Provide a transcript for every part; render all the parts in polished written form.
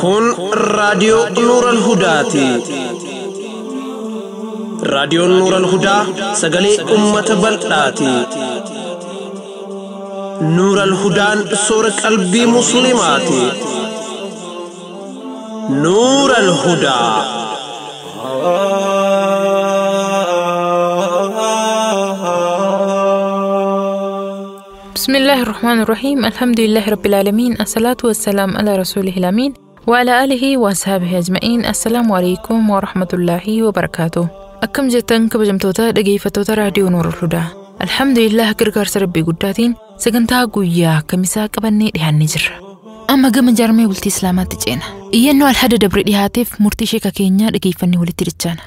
Kun raadiyoo Nuural Hudaati. Raadiyoon Nuural Hudaa sagalee uummata bal'aati. Nuural Hudaan soora qalbii Musliimaati. Nuural Hudaa. بسم الله الرحمن الرحيم، الحمد لله رب العالمين، الصلاة والسلام على رسوله الأمين وعلى آله وأصحابه أجمعين. السلام عليكم ورحمة الله وبركاته. Akkam jettan kabajamtoota dhageeffattoota raadiyoo Nuurul Hudaa? Alhamdulillah, gargaarsa Rabbii guddaatiin sagantaa guyyaa kamisaa qabannee dhiyaannee jirra. Amma gama jaarmee bultii Islaamaatti ceena. Iyyannoo alhada dabre dhiyaateef murtii sheeka keenyaa dhageeffannee walitti dachaana.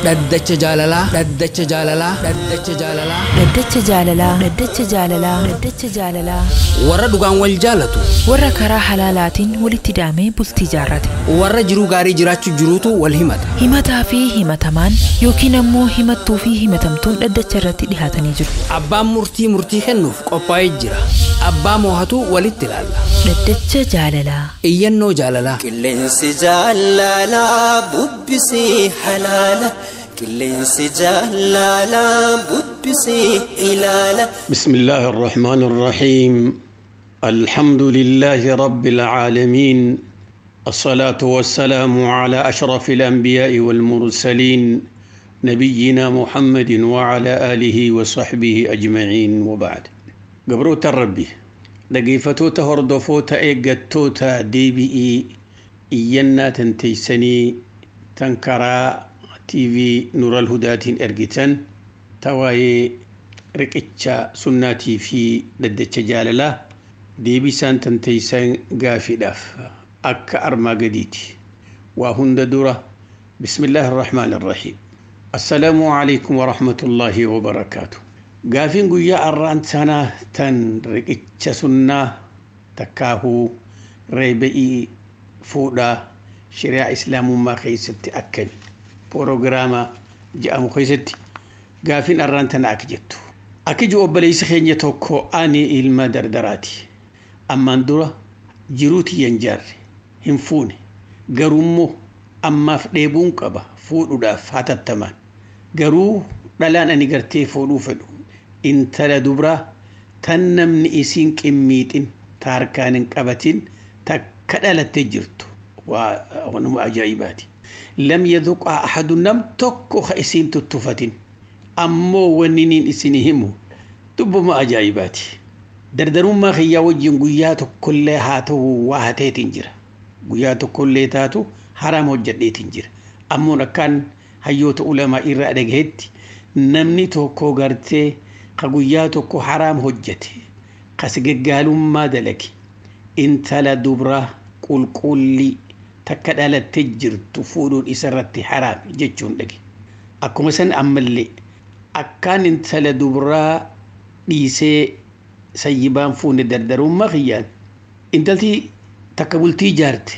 Dhaddacha jaalalaa, dhaddacha jaalalaa, dhaddacha jaalalaa. Dhaddacha jaalalaa, dhaddacha jaalalaa, dhaddacha jaalalaa. Warra dhugaan wal jaalatu. Warra karaa halaalaatiin walitti daamee bultii jaarrate. Warra jiruu gaarii jiraachuu jiruutu wal himata. Himataa fi himatamaan yookiin ammoo himattuu fi himatamtuun dhaddacha irratti dhihaatanii jiru. Abbaan murtii murtii kennuuf qophaa'ee jira. Abbaa moohatu walitti ilaalla. Dhaddacha jaalalaa. Iyyannoo jaalalaa. Qilleensi jaalalaa bubbisee halaala. Qilleensi jaalalaa bubbisee ilaala. بسم الله الرحمن الرحيم، الحمد لله رب العالمين، الصلاة والسلام على أشرف الأنبياء والمرسلين، نبينا محمد وعلى آله وصحبه أجمعين، وبعد. Gabroota Rabbi dhaggeeffattoota, hordoftoota, eeggattoota deebi'ii iyyannaa tanteeysanii tan karaa TV Nural Hudaatiin ergitan, tawaayee riqicha sunnaatii fi dhaddacha jaalalaa, deebisaan tanteeysan gaafiidhaaf akka armaa gadiiti. Waa hunda dura, bismillaahi irrahmaani irrahiim. Assalaamu alaikum warahmatullaahi wabarakaatu. Gaafiin guyyaa arraan sanaa tan riqicha sunnaa takkaahuu reebi'ii fuudhaa shari'aa islaamummaa keessatti akkami proogiraama jedhamu keessatti gaafiin arraan tana akka jettu. Akka jiru, obboleessi keenya tokko, ani ilma dardaraati. Ammaan dura jiruu tiyyan jaarre, hin fuune, garuummoo ammaaf dheebuun qaba fuudhuudhaaf hatattamaan. Garuu dhalaan ani gartee fuudhuu fedhu intala dubraa tan namni isiin qimmiixin, ta harkaan hin qabatin, takka dhalattee jirtu. Waa wanuma ajaa'ibaati. Lam yadhuqaa ahadu, nam tokko ka isiin tuttufatin. Ammoo wanni niin isin himu dubbuma ajaa'ibaati. Dardarummaa kiyyaa wajjin guyyaa tokkollee haa ta'u waa hateetiin jira. Guyyaa tokkollee taatu haraam hojjedheetiin jira. Ammoon akkaan hayyoota ulamaa irraa dhagahetti, namni tokko gartee ka guyyaa tokko haraam hojjete, kas gaggaalummaa dalage, intala dubraa qulqullii takka dhalattee jirtu fuudhuun isarratti haraam jechuun dhage. Akkuma san ammallee akkaan intala dubraa dhiisee sayyibaan fuune dardarummaa kiyyaan, intalti takka bultii ijaarte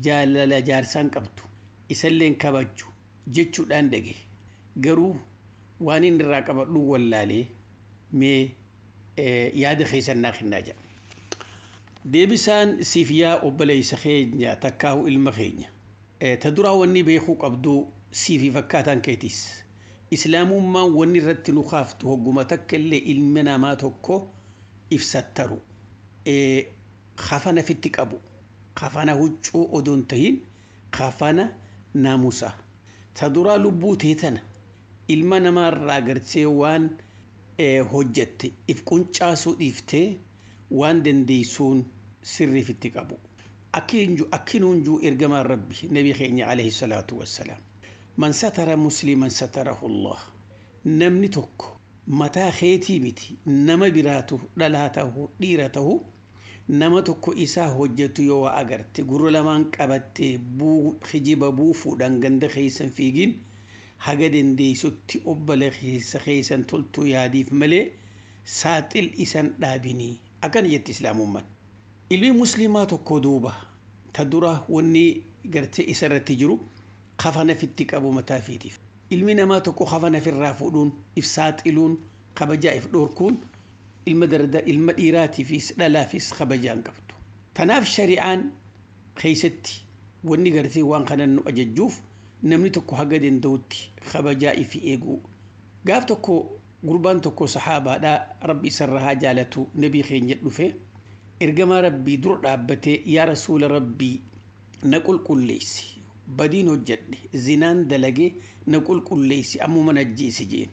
jaalala jaarsaan qabdu isalleen kabaju jechuudhaan dhage. Garuu waan inni irraa qabadhu wallaalee, mee yaada keessan naa kennaa jedha. Deebisaan siif, yaa obboleessa keenya takkaahu ilma keenya. Ta duraa wanni beekuu qabdu, siifi fakkaataan keetis. Islaamummaan wanni irratti nu kaaftu hogguma takka illee ilmi namaa tokko ibsattaru. Kafana fitti qabu. Kafana huccuu odoo hin tahin, kafana naamusa. Ta duraa lubbuu teetana ilma namaarraa gartee waan hojjette if quncaasuu dhiiftee waan dandeessuun sirriifitti qabu. Akkinuun juu ergamaan Rabbi nabi keenya alayhi salaatu wassalaam. Man satara musliman satarahu Allah. Namni tokko mataa keetii miti, nama biraatu dhalaa ta'u dhiira ta'u, nama tokko isaa hojjetu yoo waa agarte gurra lamaan qabattee kijiba buufuudhaan ganda keessan fiigin, haga dandeessutti obbala keessa keessan toltuu yaadiif malee saaxil isan dhaabinii, akkana jetti islaamummaan. Ilmi musliimaa tokko duuba ta dura wanni gartee isarratti jiru kafana fitti qabu mataa fiitiif. Ilmi namaa tokko kafana ofirraa fuudhuun, if saaxiluun, kabajaa if dhorkuun ilma darda ilma dhiiraatiifis dhalaafis kabajaa hin qabdu. Tanaaf shari'aan keessatti wanni gartee waan kana nu ajajjuuf namni tokko haga danda'utti kabajaa ifi eeguu. Gaaf tokko gurbaan tokko saxaabaadhaa, rabbi isarra haa jaalatu, nabii keenya dhufe, ergamaa rabbii dura dhaabbatee, "Yaa rasuula rabbii, na qulqulleessi, badiin hojjedhe, zinaan dalage, na qulqulleessi, ammuma na ajjeesi," jeen.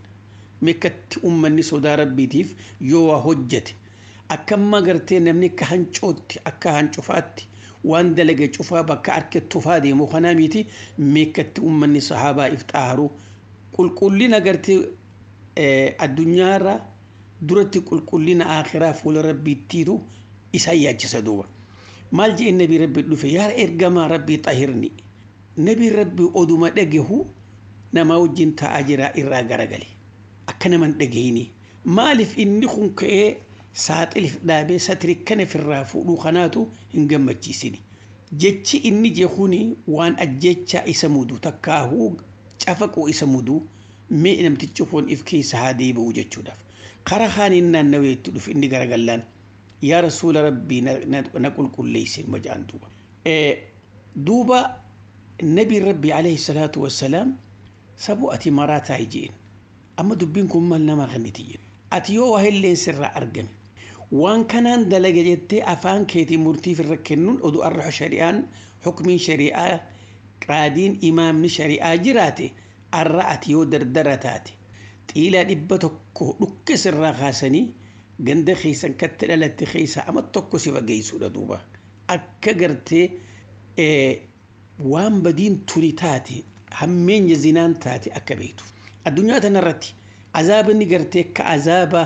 Mekkatti ummanni sodaa rabbiitiif yoo waa hojjete akkamma gartee namni akka hancootti, akka hancufaatti waan dalage cufaa bakka harka tufaa deemu kanaa miti. Mekkatti ummanni sahaabaa if xaaru qulqullina gartee addunyaarra duratti qulqullina akhiraa fuula rabbiittiitu isaan yaachisa duuba. Maal jeen nabii rabbi dhufe, "Yaa ergamaa rabbii, xahirni." Nabii rabbi oduma dhagahu nama wajjin taa'aa jira irraa garagale. Akka naman dhagahini. Maaliif inni kun ka'ee saaxilif dhaabee satiri kana ofirraa fuudhuu kanaatu hin gammachiisini. Jechi inni jechuun waan ajjechaa isa mudu takkaahuu cafaquu isa mudu, mee namtichi kun if keessa haa deebi'u jechuudhaaf. Karaa kaaniin naannawee itti dhufe, inni garagallaan, "Yaa rasuula rabbii, na qulqulleessi," majaan duuba. Duuba nabiin rabbii alayhi salaatu wassalaam, "Sabu ati maraataa," jeen. Amma dubbiin kun maal namaa kenniti jeen. Ati yoo waa illee sirraa argame waan kanaan dalaga jettee afaan keetii murtiif irra kennuun oduu arra shari'aan, hukmiin shari'aa, qaadiin imaamni shari'aa jiraate, arra ati yoo dardara taate xiilaa 100 dhukke sirraa kaasanii ganda keessan katti dhalatte keessa ama tokko si fageessuudha duuba. Akka gartee waan badiin tuni taate, hammeenya zinaan taate akka beektu. Addunyaa tanarratti azaabni gartee akka azaaba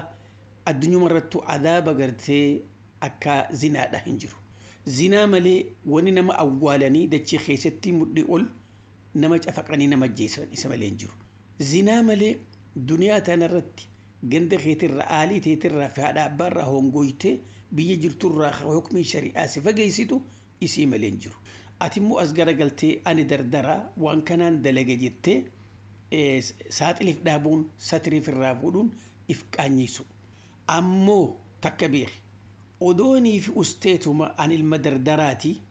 addunyuma irrattu azaaba gartee akka zinaadha hin jiru. Zinaa malee wani nama awwaalanii dachee keessatti mudhii ol nama cafaqanii nama ajjeesan isa malee hin jiru. Zinaa malee duniyaa tanarratti ganda keetirraa, aalii teetirraa fi haadha abbaarraa hongoytee biyya jirturraa hukmii shari'aa si fageessitu isii malee hin jiru. Ati immoo as garagaltee ani dardaraa waan kanaan dalage jettee saaxiliif dhaabuun, satiriif irraa fuudhuun if qaanyisu. Ammoo takka beeki. Odoonii fi usteetuma ani ilma dardaraati,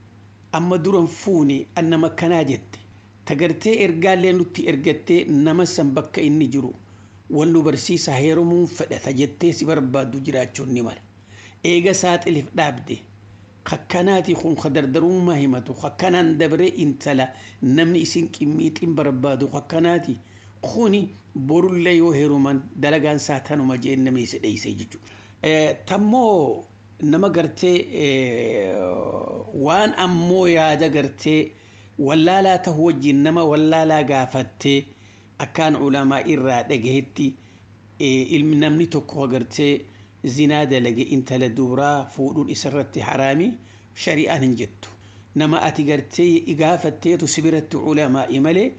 amma duran fuune, an nama kanaa jette. Tagartee ergaallee nutti ergattee nama san bakka inni jiru wal nu barsiisa, heerumuun fedhata jettee si barbaaddu jiraachuun ni mala. Eega saaxiliif dhaabde kakkanaati kun ka dardarummaa himatu, kakkanaan dabree intala namni isin qimmiixiin barbaadu kakkanaati kuni borullee yoo heeruman dalagaan isaa tanuma jeen namni isa dheeysee jechuudha. Tammoo nama gartee waan ammoo yaada gartee wallaalaa ta'u wajjin nama wallaalaa gaafattee, akkaan ulamaa irraa dhagahetti, ilmi namni tokko gartee zinaa dalage intala dubraa fuudhuun isarratti haraami shari'aan hin jettu. Nama ati gartee gaafatteetu si biratti ulamaa'i malee,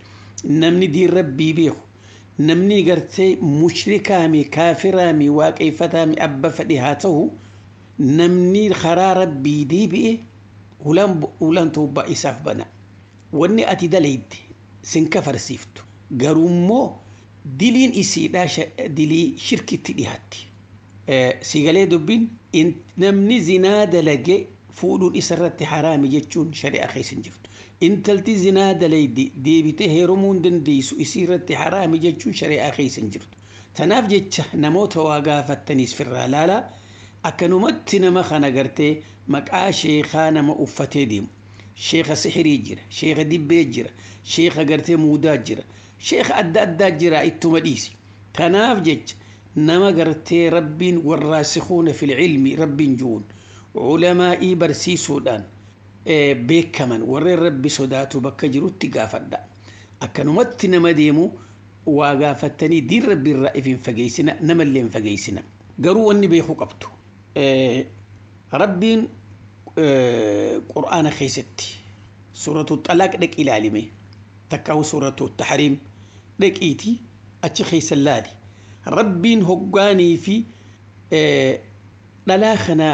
namni diin rabbii beeku, namni gartee mushrikaami, kaafiraami, waaqeeffataami, abba fedhe haa ta'u, namni karaa rabbii deebi'e hulaan tawbaa isaaf bana. Wanni ati dalayde sin kafarsiiftu, garuummoo diliin isiidhaa dilii shirkitti dhiyaatti. Sigalee dubbiin namni zinaa dalage fuudhuun isarratti haraami jechuun shari'a keessa hin jirtu. Intalti zinaa dalayde deebitee heerumuu hin dandeessu, isii irratti haraami jechuun shari'a keessa hin jirtu. Tanaaf jecha namoota waa gaafattaniis firraa laalaa. Akkanumatti nama kana gartee maqaa sheekaa nama uffatee deemu. Sheeka sihirii jira, sheeka dibbee jira, sheeka gartee muudaa jira, sheeka adda addaa jira, ittuma dhiisi. Kanaaf jecha nama gartee rabbiin warraasikuuna fil ilmi rabbiin ju'uun ulamaa'ii barsiisuudhaan beekaman, warreen rabbi sodaatu bakka jirutti gaafadha. Akkanumatti nama deemu waa gaafattanii diin rabbi irraa if hin fageessina, namallee hin fageessina. Garuu wanni beekuu qabdu. Rabbiin qur'aana keessatti suuratu xalaaq dhaqi ilaalime, takkaa'u suuratu tahriim dhaqiiti achi keessa laali. Rabbiin hoggaanii fi dhalaa kana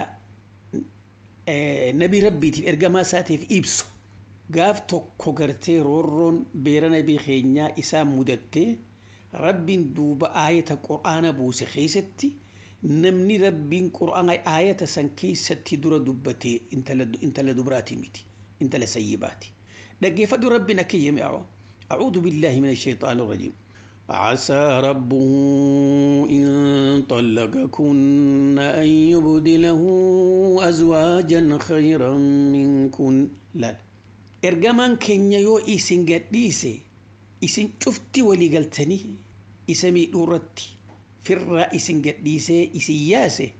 nabii rabbiitiif ergamaa isaatiif ibsu. Gaaf tokko gartee roorroon beera nabii keenyaa isaa mudattee rabbiin duuba aayata qur'aana buuse keessatti namni rabbiin qur'aana aayata san keessatti dura dubbate intala dubraati miti, intala sayyibaati. Dhaggeeffadhu, rabbiin akka jeme: أعوذ بالله من الشيطان الرجيم. عسى ربه إن طلقكن أن يبدله أزواجا خيرا منكن. لا ergamaan keenya yoo isin gadhiise, isin cufti walii galtanii isa miidhuu irratti firraa isin gadhiisee isin yaase,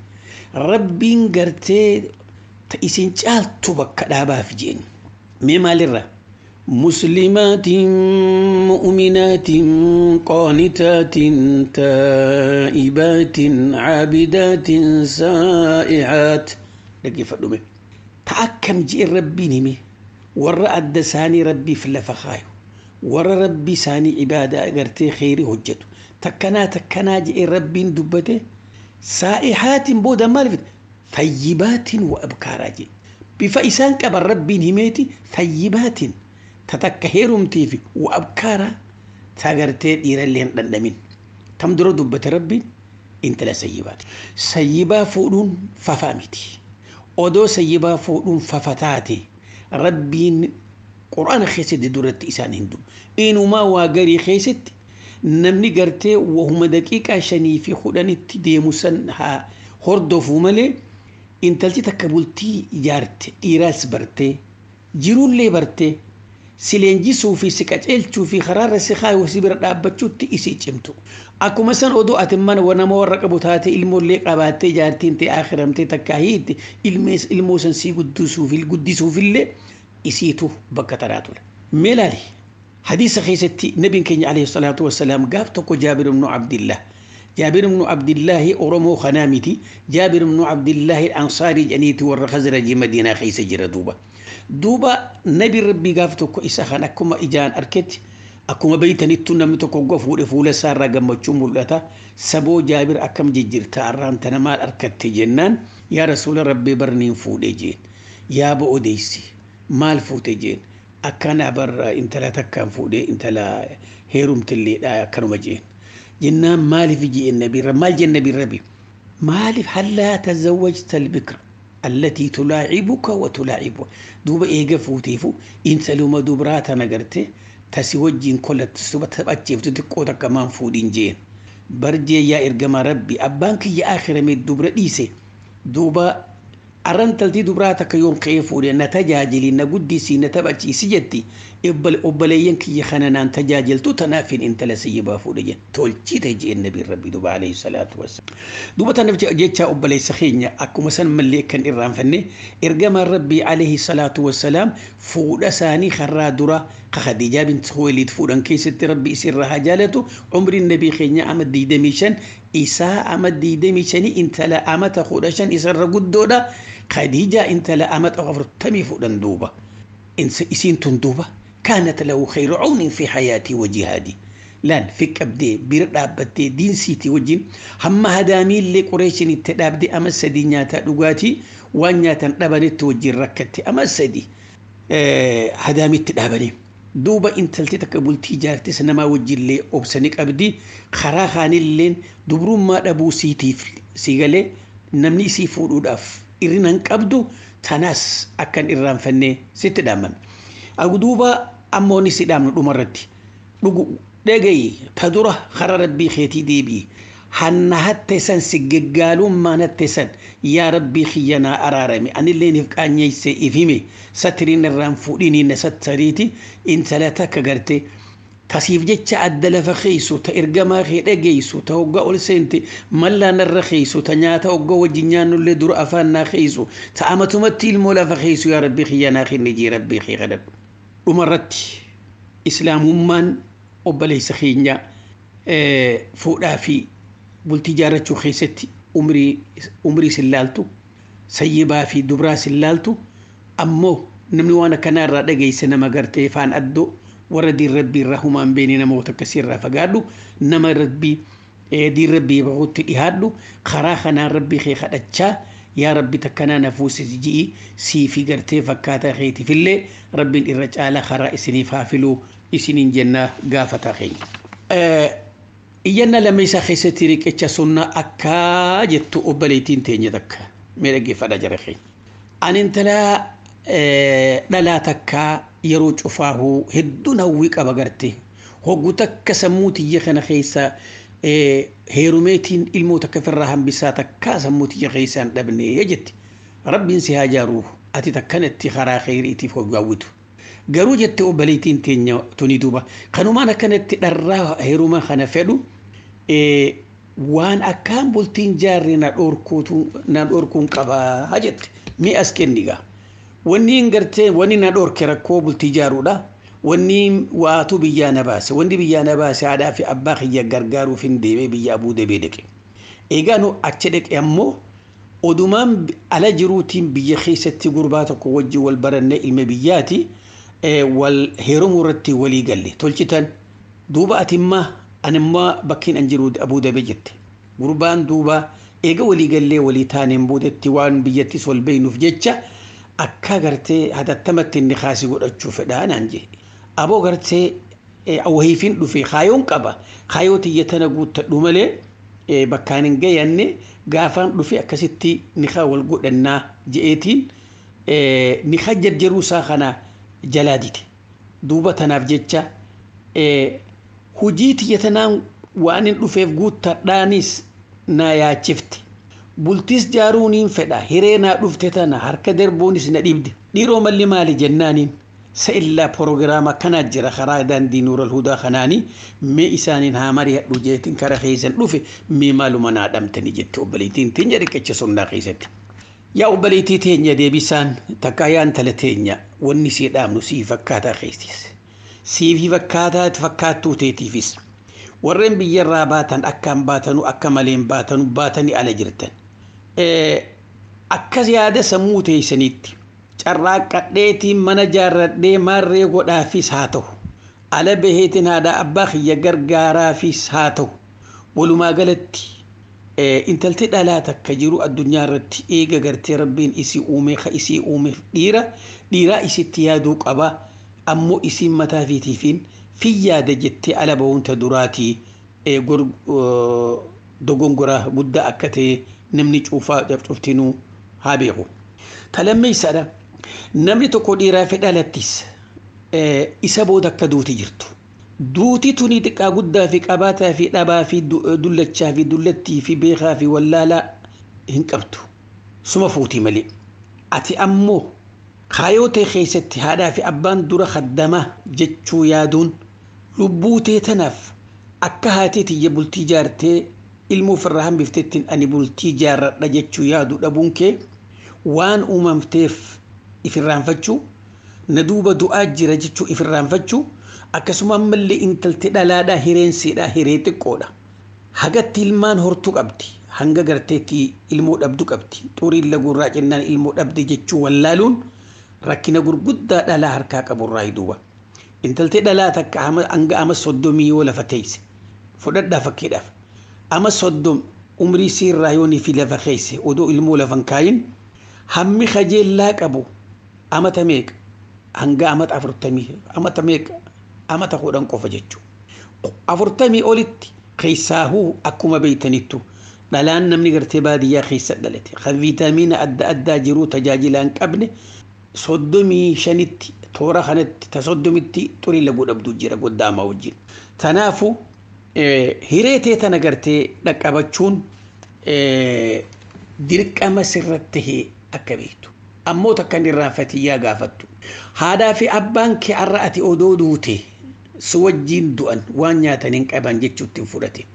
rabbiin gartee ta isin caaltu bakka dhaabaaf jeen. Mee maalirra? مسلمات مؤمنات قانتات تائبات عابدات سائحات. Dhaggeeffadhu mee, ta akkam ji'e rabbiin hime? Warra adda isaanii rabbiif lafa kaayu, warra rabbi isaanii ibaadaa gartee kheyrii hojjetu, takkanaa takkanaa jedhee rabbiin dubbate. Saa'ihaatiin booda maal fide? Fayyibaatiin wa abkaaraa jedhe. Bifa isaan qaban rabbiin himeeti: fayyibaatiin, ta takka heerumtii, fi wa abkaaraa, ta gartee dhiirallee hin dhandhamin. Tam dura dubbate rabbiin? Intala sayyibaati. Sayyibaa fuudhuun fafaa miti. Odoo sayyibaa fuudhuun fafa taate, rabbiin quraana keessatti duratti isaan hin dubbu. Inumaa waa garii keessatti namni gartee wahuma daqiiqaa 5 fi 10tti deemu san haa hordofuu malee, intalti takka bultii ijaarte, dhiiraas bartee, jiruullee bartee, si leenjisuu fi si qaceelchuu fi karaarra si kaayuu si bira dhaabbachuutti isii cimtu. Akkuma san odoo ati mana nama warra qabu taate, ilmoollee qabaattee, jaartiin ta'e akhiramtee takka hiitti, ilmoo san sii guddisuufillee isiitu bakka taraa ture. Mee ilaali, hadiisa keessatti nabiin keenya alayhi salaatu wassalaam gaaf tokko Jaabir ibnu Abdillah, Jaabir ibnu Abdillaahi Oromoo kanaa miti, Jaabir ibnu Abdillaahi Ansaarii jedhaniiti, warra Khazrajii Madiinaa keessa jira duuba. Duuba nabi rabbii gaaf tokko isa kan akkuma ijaan arketti, akkuma beeytanittu namni tokko hogga fuudhe fuula isaarraa gammachuu mul'ata. Saboo Jaabir, akkam jijjiirta arraan tana, maal arkatte jennaan, yaa rasuula rabbii, barniin fuudhe jeen. Yaa odeessi, maal fuute jeen. Akkana bar, intala takkaan fuudhe, intala heerumtilleedha, akkanuma jeen. Jennaan maaliif jeen nabi, maal jeen nabi rabbi? Maaliif hallaa tazawwajta albikra التي تلاعبك وتلاعبه؟ دوبا إيجا فوتيفو إنسلوما دوبراتا نغرتي تسي وجين كل تسوبة تبأتشيف تتقوتا كمان فودين جين. برجي يا إرجما ربي أبانك يا آخر من دوبرا ديسي، دوبا arrantaltii dubraa takka yoon ka'ee fuudhe na tajaajili, na guddisii, na taphachiisi jetti, obboleeyyan kiyya kana naan tajaajiltu, tanaafin intala sayyibaa fuudhe jeen. Tolchite jeen nabiin rabbi duba alayhi salaatu wassalaam. Duba tanaaf jecha obboleessa keenya, akkuma san mallee kan irraanfanne, ergamaan rabbii alayhi salaatu wassalaam fuudha isaanii karraa dura ka Khadiijaa bint Khuwaylid fuudhan keessatti, rabbi isirraa haa jaalatu, umriin nabii keenya ama 25, isaa ama 25, intala amata 15 isarra guddoodha. Khadiija intala amata 40 fuudhan duuba. Isiin tun duuba كانت له خير عون في حياتي وجهادي. Laan fi qabdee bira dhaabbattee diinsiitii wajjin hamma hadaamiillee Qureeshin itti dhaabdee ama 3 nyaataa dhugaatii waan nyaatan dhabanitti wajjin rakkatte, ama 3 hadaamitti dhaabanii. Duuba intalti takka bultii jaartis namaa wajjillee obsanii qabdi, karaa kaanilleen dubrummaa dhabuu siitiif si galee namni isii fuudhuudhaaf irrina hin qabdu. Tanaas akkan irraanfannee sitti dhaaman. Duuba ammoo ni si dhaamnu dhumarratti. Dhugu dhagayi, ta dura karaa rabbii keetii deebi'i. Hanna hatte san si gaggaalummaan hatte san, yaa rabbii kiyya naa araarame, anillee if qaanyeesse, if hime, satiriin irraan fuudhiniin na sattariiti, intala takka garte tasiif jecha adda lafa keeysu, ta ergamaa kee dhageeysu, ta hoggaa ol seente mallaa narra keeysu, ta nyaata hoggaa wajjin nyaannullee dura afaan naa keeysu, ta amatumatti ilmoo lafa keeysu, yaa rabbii kiyya naa kenni jee rabbii kee kadhadhu. Dhumarratti islaamummaan obboleessa keenya fuudhaa fi bultii jaarrachuu keessatti umrii sin laaltu, sayyibaa fi dubraa sin laaltu. Ammoo namni waan akkanaa irraa dhageesse, nama gartee faan addoo warra diin rabbii irraa humaan beene, namoota akkasii irraa fagaadhu, nama rabbii diin rabbii bahutti dhihaadhu. Karaa kanaan rabbii kee kadhachaa Yaa Rabbi, takkanaa nafuusis ji'i siifi gartee fakkaataa keetiifillee Rabbiin irra caalaa karaa isiniif haa filuu isiniin jennaa gaafataa keenya. Iyyanna lammeessaa keessatti riqicha sunnaa akkaa jettu obboleettiin teenya takka mee dhaggeeffadhaa jara keenya. Ani intalaa dhalaa takkaa yeroo cufaahuu hedduun hawwii qaba garte. Hoggu takka sammuu tiyya kana keessa heerumeetiin ilmoo takka ofirraa hambisaa takkaa sammuu tiyya keessaa hin dhabne jetti. Rabbiin si haa jaaruu, ati takkanatti karaa kheyriitiif hawwitu. Garuu jette obboleettiin teenya tuni duuba kanumaan akkanatti dharraa heeruma kana fedhu waan akkaan bultiin jaarre na dhorkuun qabaa jette. Mee as kennigaa. Wanni hin gartee wanni na dhorke rakkoo bultii jaaruudha. Wanni waatu biyyaa na baase. Wanni biyyaa na baase haadhaa fi abbaa kiyya gargaaruuf hin deemee biyya Abuu Dabee dhaqe. Egaa nu achi dhaqe ammoo odumaan ala jiruutiin biyya keessatti gurbaa tokko wajjin wal barannee, ilma biyyaati, wal heerumuu irratti walii galle tolchitan. Duuba atimmaa animmaa bakkiin an jiru Abuu Dabee jette. Gurbaan duuba eega walii gallee walii taaneen boodatti waan biyyattis wal beeynuuf jecha akka gartee hatattamatti inni kaasii godhachuu fedhaa naan jee. Aboo gartee wahiifin dhufe, kaayoon qaba. Kaayoo tiyya tana guuttadhu malee bakkaan hin gayanne, gaafaan dhufe akkasitti nikaa wal godhannaa je'eetiin nikaa jarjaruu isaa kana jalaa dide. Duuba tanaaf jecha hujii tiyya tanaan waan hin dhufeef guuttadhaanis na yaachifte. Bultiis jaaruuniin fedha, hiree naa dhufte tana harka darbuunis na dhibde. Dhiiroo malli maali jennaaniin, sa'illaa proogiraama kanaa jira karaa daandii Nuural Hudaa kanaanii, mee isaaniin haa mari'adhu jeetiin kara keessan dhufe, mee maaluma naa dhamtani jette obboleettiin teenya riqicha sunnaa keessatti. Yaa obboleettii teenya, deebisaan takkaa yaa intala teenya, wanni sii dhaamnu sii fakkaataa keessis. Siifi fakkaataa fakkaattuu teetiifis. Warreen biyyarraa baatan akkaan baatanu akka maleen baatanu baatanii ala jirtan. Akkas yaada sammuu teessaniitti carraaqqadheetiin mana jaarradhee maarree godhaafis haa ta'u, ala baheetiin haadha abbaa kiyya gargaaraafis haa ta'u, walumaa galatti intalti dhalaa takka jiru addunyaa irratti eega gartee Rabbiin isii uume ka isii uumeef dhiira dhiiraa isitti yaaduu qaba. Ammoo isiin mataa fiitiifiin fiyyaada jettee ala bahuunta duraatii dogongoraa guddaa akka ta'e namni cuufaa cuftinuu haa beeku. Talammeessaadha. Namni tokko dhiiraa fi dhalattis isa booda akka duuti jirtu. Duuti tuni xiqqaa guddaa fi qabaataa fi dhabaa fi dullachaa fi dullattii fi beekaa fi wallaalaa hin qabdu. Suma fuutii malee. Ati ammoo kaayoo ta'e keessatti haadhaa fi abbaan dura khaddamaa jechuu yaaduun lubbuu tee tanaaf akka haatee tiyya bultii jaartee ilmoo ofirraa hambiftettiin ani bultii jaarradha jechuu yaadu dhabuun kee, waan uumamteef ifirraanfachuu, na duuba du'aa jira jechuu ifirraanfachuu. Akkasuma ammallee intalti dhalaadhaa hireensiidhaa hiree xiqqoodha. Hagatti ilmaan hortuu qabdi, hanga garteetti ilmoo dhabdu qabdi, xuriin laguurraa cinnaan ilmoo dhabde jechuu wallaaluun rakkina gurguddaa dhalaa harkaa qaburraa duuba. Intalti dhalaa takka hanga ama 30 yoo lafa teesse, fudhadhaa fakkiidhaaf, ama 30 umrii siirraa yoonii fi lafa keesse odoo ilmoo lafan kaayin, hammi kajeellaa qabu amata meeqa? Hanga amata 40, amata meeqa, amata 10 qofa jechuudha. 40 olitti keessaahuu akkuma beeytanittu dhalaan namni gartee baadiyyaa keessa dhalate kan viitaamiina adda addaa jiruu tajaajila hin qabne 35tti toora kanatti ta 30tti xurii laguu dhabduu jira goddaamaa wajjin. Tanaafu hiree tee tana gartee dhaqqabachuun dirqama sirratti tahee akka beektu. Ammoo takka inni irraanfatiyyaa gaafattu. Haadhaa fi abbaan kee har'a ati odoo duute si wajjin du'an waan nyaatan hin qaban jechuutti hin fudhatin.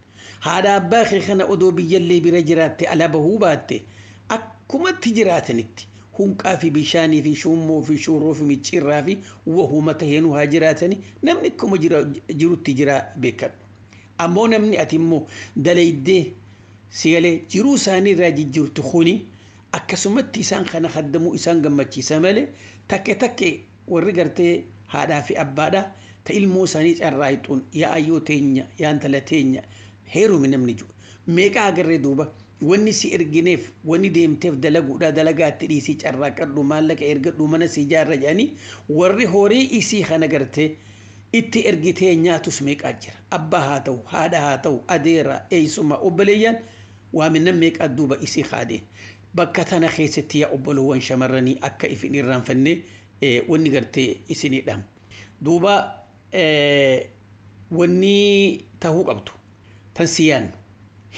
Haadha abbaa kee kana odoo biyyallee bira jiraatte ala bahuu baatte akkumatti jiraatanitti hunqaa fi bishaanii fi shummoo fi shurroo fi micciirraa fi wahuma taheenuu haa jiraatani, namni akkuma jirutti jira beekadhu. Ammoo namni ati immoo dalaydee sigalee jiruu isaanii irraa jijjiirtu kuni akkasumatti isaan kana kaddamuu isaan gammachiisa malee, takke takke warri gartee haadhaa fi abbaadhaa ta ilmoo isaanii carraaqxuun yaa ayyoo teenya, yaa intala teenya heerumi namni jiru meeqa agarree duuba. Wanni si ergineef wanni deemteef dalaguudha, dalagaatti dhiisii carraaqadhu, maallaqa ergadhu, mana si ijaarra jedhanii warri horii isii kana gartee itti ergitee nyaatus meeqaa jira. Abbaa haa ta'u, haadha haa ta'u, adeera, eessuma, obboleeyyan waaminnan meeqaa duuba isii haadee. Bakka tana keessatti yaa obbolowwan shamarranii akka ifin irraanfanne wanni gartee isinidha. Duuba wanni tahuu qabdu tan siyaan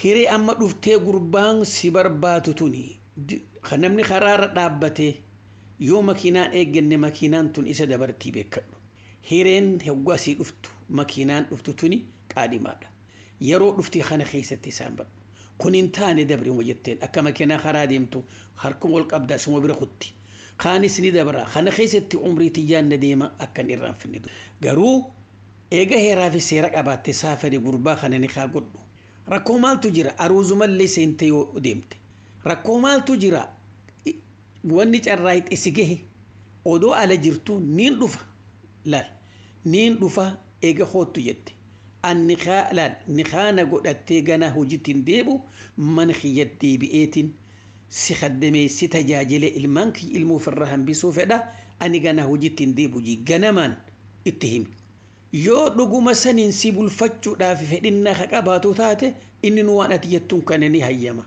hiree amma dhuftee gurbaan si barbaadu tuni namni karaarra dhaabbatee yoo makiinaan eegganne makiinaan tun isa dabartii beekadhu. Hireen hoggaa sii dhuftu makiinaan dhuftu tuni qaadimaadha. Yeroo dhufti kana keessatti isaan badhu. Kun hin taane dabrima jetteen akka makiinaa karaa deemtu harkuma wal qabdaa suma bira kutti. Kaanis ni dabra kana keessatti umrii tiyyaan na deema akka hin irraanfanne. Garuu eega heeraa fi seera qabaatte saafari gurbaa kana ni kaa godhu. Rakkoo maaltu jira aruuzumallee seentee yoo deemte. Rakkoo maaltu jira wanni carraa isi gahe odoo ala jirtu niin dhufa laal niin dhufa eega hoottu jette. Anni laal ni kaana godhattee gana hojiitti deebu mana kiyya deebi'eetiin si kaddamee si tajaajile ilmaan kiyya ilmoo ofirraa hambisuu fedha ani gana hojiitti deebu ganamaan itti himi. Yoo dhuguma saniin si bulfachuudhaaf fedhinnaa ka qabaatu taate inni nu waan ati jettuun kana ni hayyama.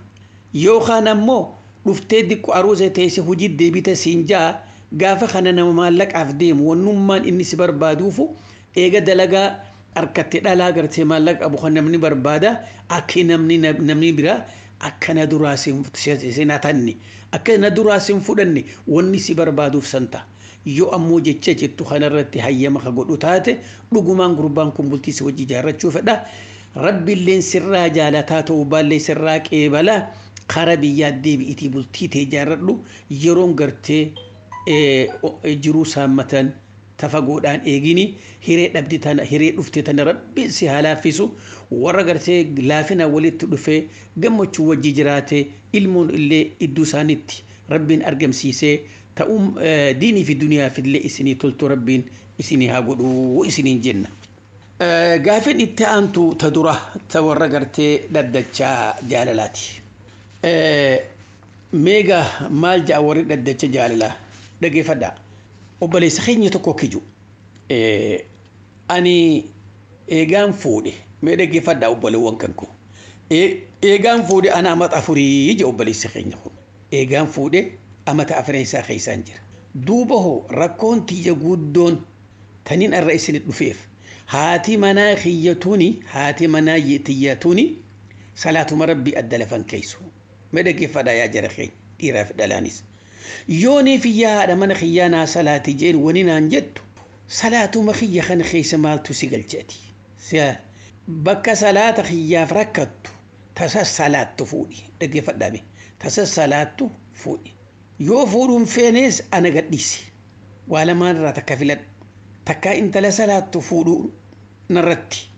Yookaan ammoo dhuftee diqqo aruusa teesse hojii deebite siin jaa gaafa kana nama maallaqaaf deemu wannummaan inni si barbaaduufu eega dalagaa harkatti dhalaa gartee maallaqa qabu kan namni barbaada akka namni namni biraa akka na duraa sin hatanne akka na duraa sin fudhanne wanni si barbaaduuf san ta'a. Yoo ammoo jecha jettu kanarratti hayyama ka godhu taate dhugumaan gurbaan kun bultii si wajji ijaarrachuu fedha. Rabbiilleen sirraa jaalataa ta'uu baallee sirraa qeebalaa kara biyyaa deebi'itii bultii ta'e ijaarradhu yeroon gartee jiruu saammatan tafagoodhaan eegini hiree dhabdi tana hiree dhufte tana rabbi si haa laaffisu warra gartee laafina walitti dhufee gammachuu wajji jiraate ilmoon illee iddoo isaanitti rabbiin argamsiisee ta'uun diinii fi duniyaaf illee isinii toltu rabbiin isinii haa godhuu isiniin jenna. Gaafin itti aantu ta dura ta warra gartee dhaddachaa jaalalaati. Meegaa maal ja'a warri dhaddacha jaalalaa dhageeffadhaa. Obboleessa keenya tokko kiju. Ani eegaan fuudhe mee dhaggeeffadhaa obboleewwan kan koo. Eegaan fuudhe ana amata 4 je obboleessa keenya kun. Eegaan fuudhe amata afreessaa keessaan jira. Duuba hoo rakkoon tiyya guddoon taniin irra isin dhufeef haati manaa kiyyatuuni haati manaa tiyyatuuni salaatuma rabbii adda lafan keessu. Mee dhaggeeffadhaa yaa jara keenya dhiiraa fi dhalaanis. Yoonii fi haadha mana kiyyaa naa salaati jeen wani naan jettu salaatuma kiyya kana keessa maaltu si galcheeti. Bakka salaata kiyyaaf rakkattu tasa salaattu fuudhi dhaggeeffadhaa mee tasa salaattu fuudhi. Yoo fuudhuun feenees ana gadhiisi. Waa lamaan irraa takka filadhu. Takkaa intala salaattu fuudhuu narratti.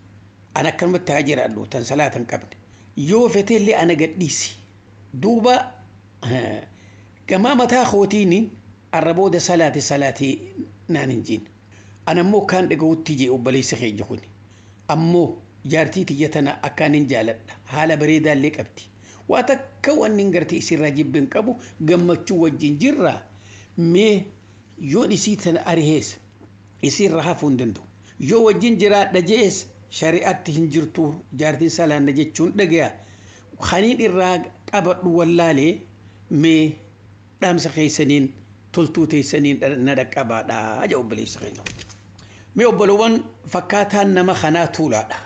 Ana akkanumatti haa jiraadhu tan salaata hin qabne. Yoo feteellee ana gadhiisi. Duuba gamaa mataa kootiin arra booda salaati salaatii naan hin jiin. Ana ammoo kaan dhaga'utti jee obboleessa keenya kun. Ammoo jaartii tiyya tana akkaan hin jaaladha. Haala bareedaallee qabdi. Waa takka wanni hin gartee isirraa jibbi hin qabu gammachuu wajjin jirra. Mee yoon isii tana arihees isiirra hafuu hin danda'u. Yoo wajjin jiraadha jees shari'aatti hin jirtu jaartiin salaanna jechuun dhagaya. Kaniin irraa qabadhu wallaalee mee dhaamsa keessaniin toltuu teessaniin na dhaqqabaadha jedha obboleessa keenya. Mee obbolowwan fakkaataan nama kanaa tuulaadha.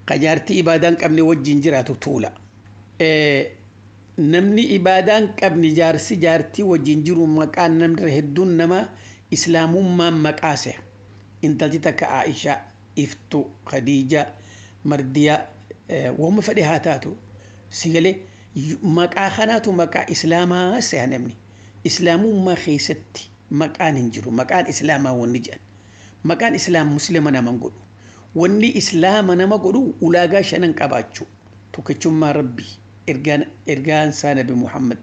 Ka jaartii ibaadaa hin qabne wajjin jiraatu tuula. Namni ibaadaa hin qabne jaarsi jaartii wajjin jiru maqaan namni hedduun nama islaamummaan maqaase. Intalti takka Aishaa, Iftu, Khadiija, Mardiyaa waanuma fedhe haa taatu. Sigalee maqaa kanaatu maqaa islaamaa se'a namni. Islaamummaa keessatti maqaan hin jiru. Maqaan islaamaa wanni jedhan. Maqaan islaam muslima nama hin godhu. Wanni islaama nama godhu ulaagaa shanan qabaachuu. Tokkichummaa rabbii ergaan isaa nabi Muhammad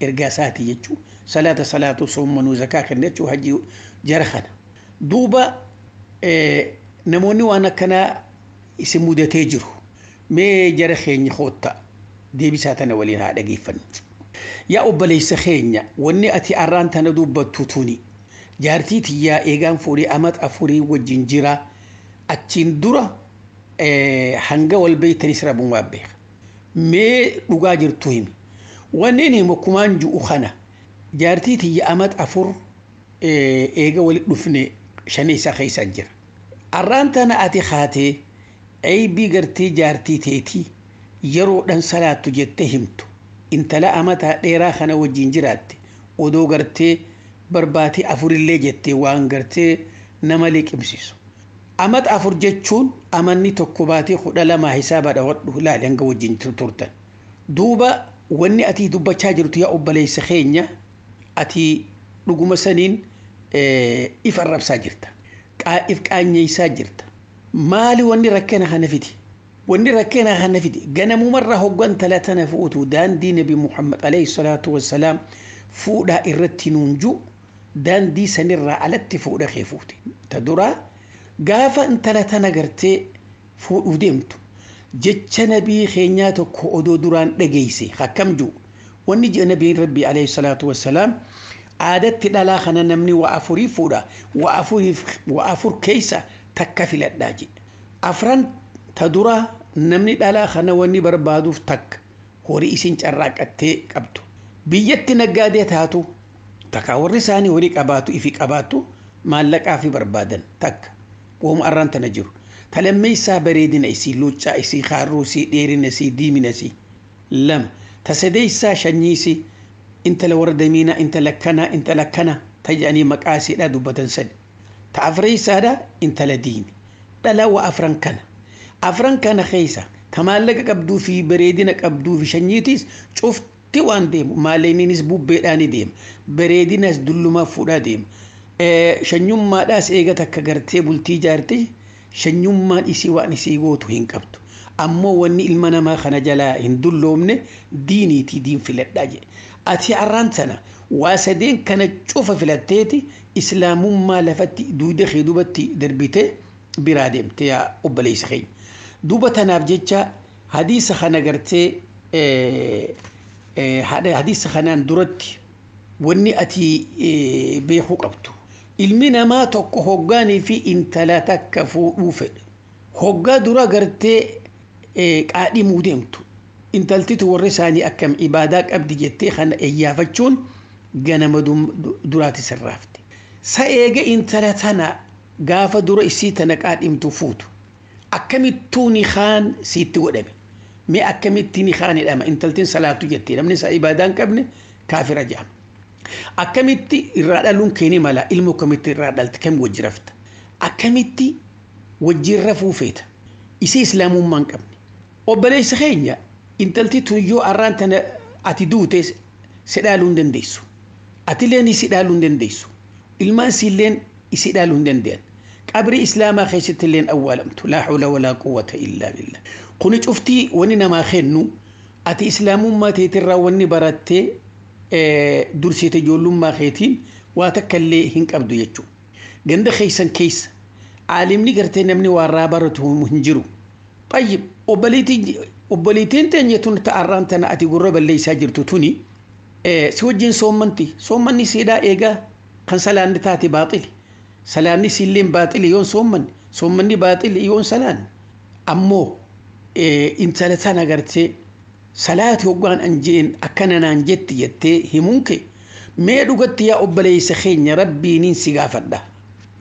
ergaa isaati jechuu salaata salaatu soommanuu zakaa kenna jechuu hajii jara kana. Duuba namoonni waan akkanaa isin mudatee jiru. Mee jara keenya koottaa. Deebisaa tana waliin haa dhageeffannu. Yaa obboleessa keenya, wanni ati arraan tana dubbattu tuni jaartii tiyyaa eegaan fuudhee amat 4 wajjin jira, achiin dura hanga wal beeytanis rabbumaa beeka. Mee dhugaa jirtu himi. Wanni inni himu kumaan ju'u kana jaartii tiyya amat 4 eega walitti dhufne 5 isaa keessaan jira. Arraan tana ati haatee aybii gartee jaartii teetii yeroodhaan salaattu jettee himtu, intala amataa dheeraa kana wajjin jiraatte odoo gartee barbaatee 4 illee jettee waan gartee nama liqimsiisu. Amat 4 jechuun amanni 1 baatee 12 hisaaba dhawadhu ilaali hanga wajjin turtan. Duuba wanni ati dubbachaa jirtu, yaa obboleessa keenya, ati dhuguma saniin if arrabsaa jirta. If qaanyeessaa jirta. Maali wanni rakkina kana fidi? Wanni rakkina kana fidi ganamumarraa hoggan tana fuutu daandii Nabi Muhammad alayhi salaatu wassalaam fuudhaa irratti nuun jiru daandii sanirraa alatti fuudha kee fuute. Ta duraa, gaafa intala tana gartee fuudhuuf deemtu jecha nabii keenyaa tokko odoo duraan dhageeyse akkam jiru? Wanni ji'a nabiin rabbii alayhi salaatu wassalaam aadatti dhalaa kana namni waa afurii fuudha, waa 4 keessa takka filadhaa jedhe. Afran ta duraa namni dhalaa kana wanni barbaaduuf, takka horii isin carraaqattee qabdu, biyyatti naggaadee taatu, takka warri isaanii horii qabaatu ifi qabaatu maallaqaa fi barbaadan, takka wooma arraan tana jiru. Talammeessaa bareedina isii, luuccaa isii, kaarruu isii, dheerina isii, diimina isii. Lama, tasadeessaa shanyii isii, intala warra damiinaa, intala kanaa, intala kana taja'anii maqaa isiidhaa dubbatan. Sadi, ta afreessaadha intala diini. Dhala waa afran kana, afran kana keessa ta maallaqa qabduu fi bareedina qabduu fi shanyiitiis cufti waan deemu, maallaqniinis bubbeedhaan deema, bareedinas dullumaa fuudhaa deema, shanyummaadhaas eega takka gartee bultii jaarte shanyummaan isii waan isii gootu hin qabdu. Ammoo wanni ilma namaa kana jalaa hin dulloomne diiniitii diin filadhaa jedhe. Ati arraan tana waa sadeen kana cufa filatteeti islaamummaa lafatti duuda kee dubatti darbitee biraa deemte, yaa obboleessa keenya. Duuba tanaaf jecha hadiisa kana gartee hadiisa kanaan duratti wanni ati beekuu qabdu, ilmi namaa tokko hoggaanii fi intala takka fuudhuu fedhe, hoggaa dura gartee qaadhimuu deemtu, intaltitu warri isaanii akkam ibaadaa qabdi jettee kana eeyyaafachuun ganama duraati sirraafte. Sa eega intala tana gaafa dura isii tana qaadhimtu fuutu akkamittuu ni kaan siitti godhame? Mee akkamitti ni kaan hidhama? Intaltiin salaatu jettee namni isaa ibaadaa hin qabne kaafira jedhama. Akkamitti irraa dhaluun keeni mala? Ilmoo akkamitti irraa dhalte? Kam wajji rafta? Akkamitti wajjin rafuu feeta isii islaamummaa hin qabne? Obboleessa keenya, intalti tuyyoo arraan tana ati duute si dhaaluu hin dandeessu, atileen isi dhaaluu hin dandeessu, ilmaan siilleen isi dhaaluu hin danda'an, qabrii islaamaa keessatti illeen awwaalamtu. Laa hawla walaa quwwata illaa billah. Kuni cuftii wani namaa kennu ati islaamummaa teetirraa wanni barattee dursite ijoollummaa keetiin waa takka illee hin qabdu jechuudha. Ganda keessan keessa aalimni gartee namni waarraa baratu hin jiru. Tayyib, obboleettiin teenya tun ta'arraan tana ati gurra balleessaa jirtu tuni si wajjin soommanti. Soommanni siidhaa eegaa kan salaanni taate baaxili. Salaanni siilleen baaxili yoon soommanni. Soommanni baaxili yoon salaanni. Ammoo intala tana gartee salaati hoggaan an jeen akkana naan jetti jettee himuun kee, mee dhugatti yaa obboleessa keenya, rabbiiniin si gaafadha,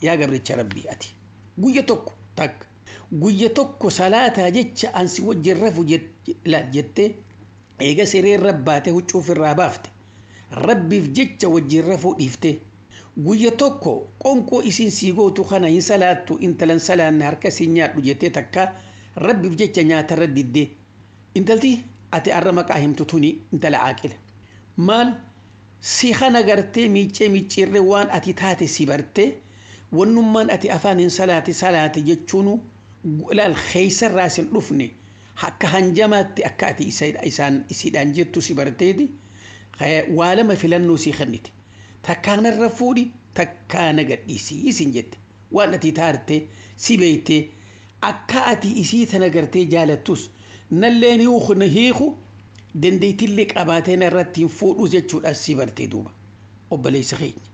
yaa gabricha rabbii, ati guyya tokko takka guyya tokko salaataa jecha an si wajjin rafu jettee eega sireen rabbaate huccuu ofirraa baafte rabbiif jecha wajjin rafuu dhiifte, guyya tokko qonqoo isiin sii gootu kana hin salaattu, intalan salaanne harka siin nyaadhu jettee takka rabbiif jecha nyaatarra diddee? Intalti ati arra maqaa himtu tuni intala aaqila maal si kana gartee miiccee micciirree waan ati taate si bartee wannummaan ati afaan hin salaati salaati jechuun ilaal keeysarraa sin dhufne, akka hanjamaatti akka ati isaan isiidhaan jettu si barteeti waa lama filannoo sii kennite: takkaanarra fuudhi, takkaana gadhiisii isin jette. Waan ati taarte si beeyte, akka ati isii tana gartee jaalattus nalleen hiiku na hiiku. Dandeettiillee qabaateen irratti hin fuudhu jechuudhaan si bartee duuba. Obboleessa keenya.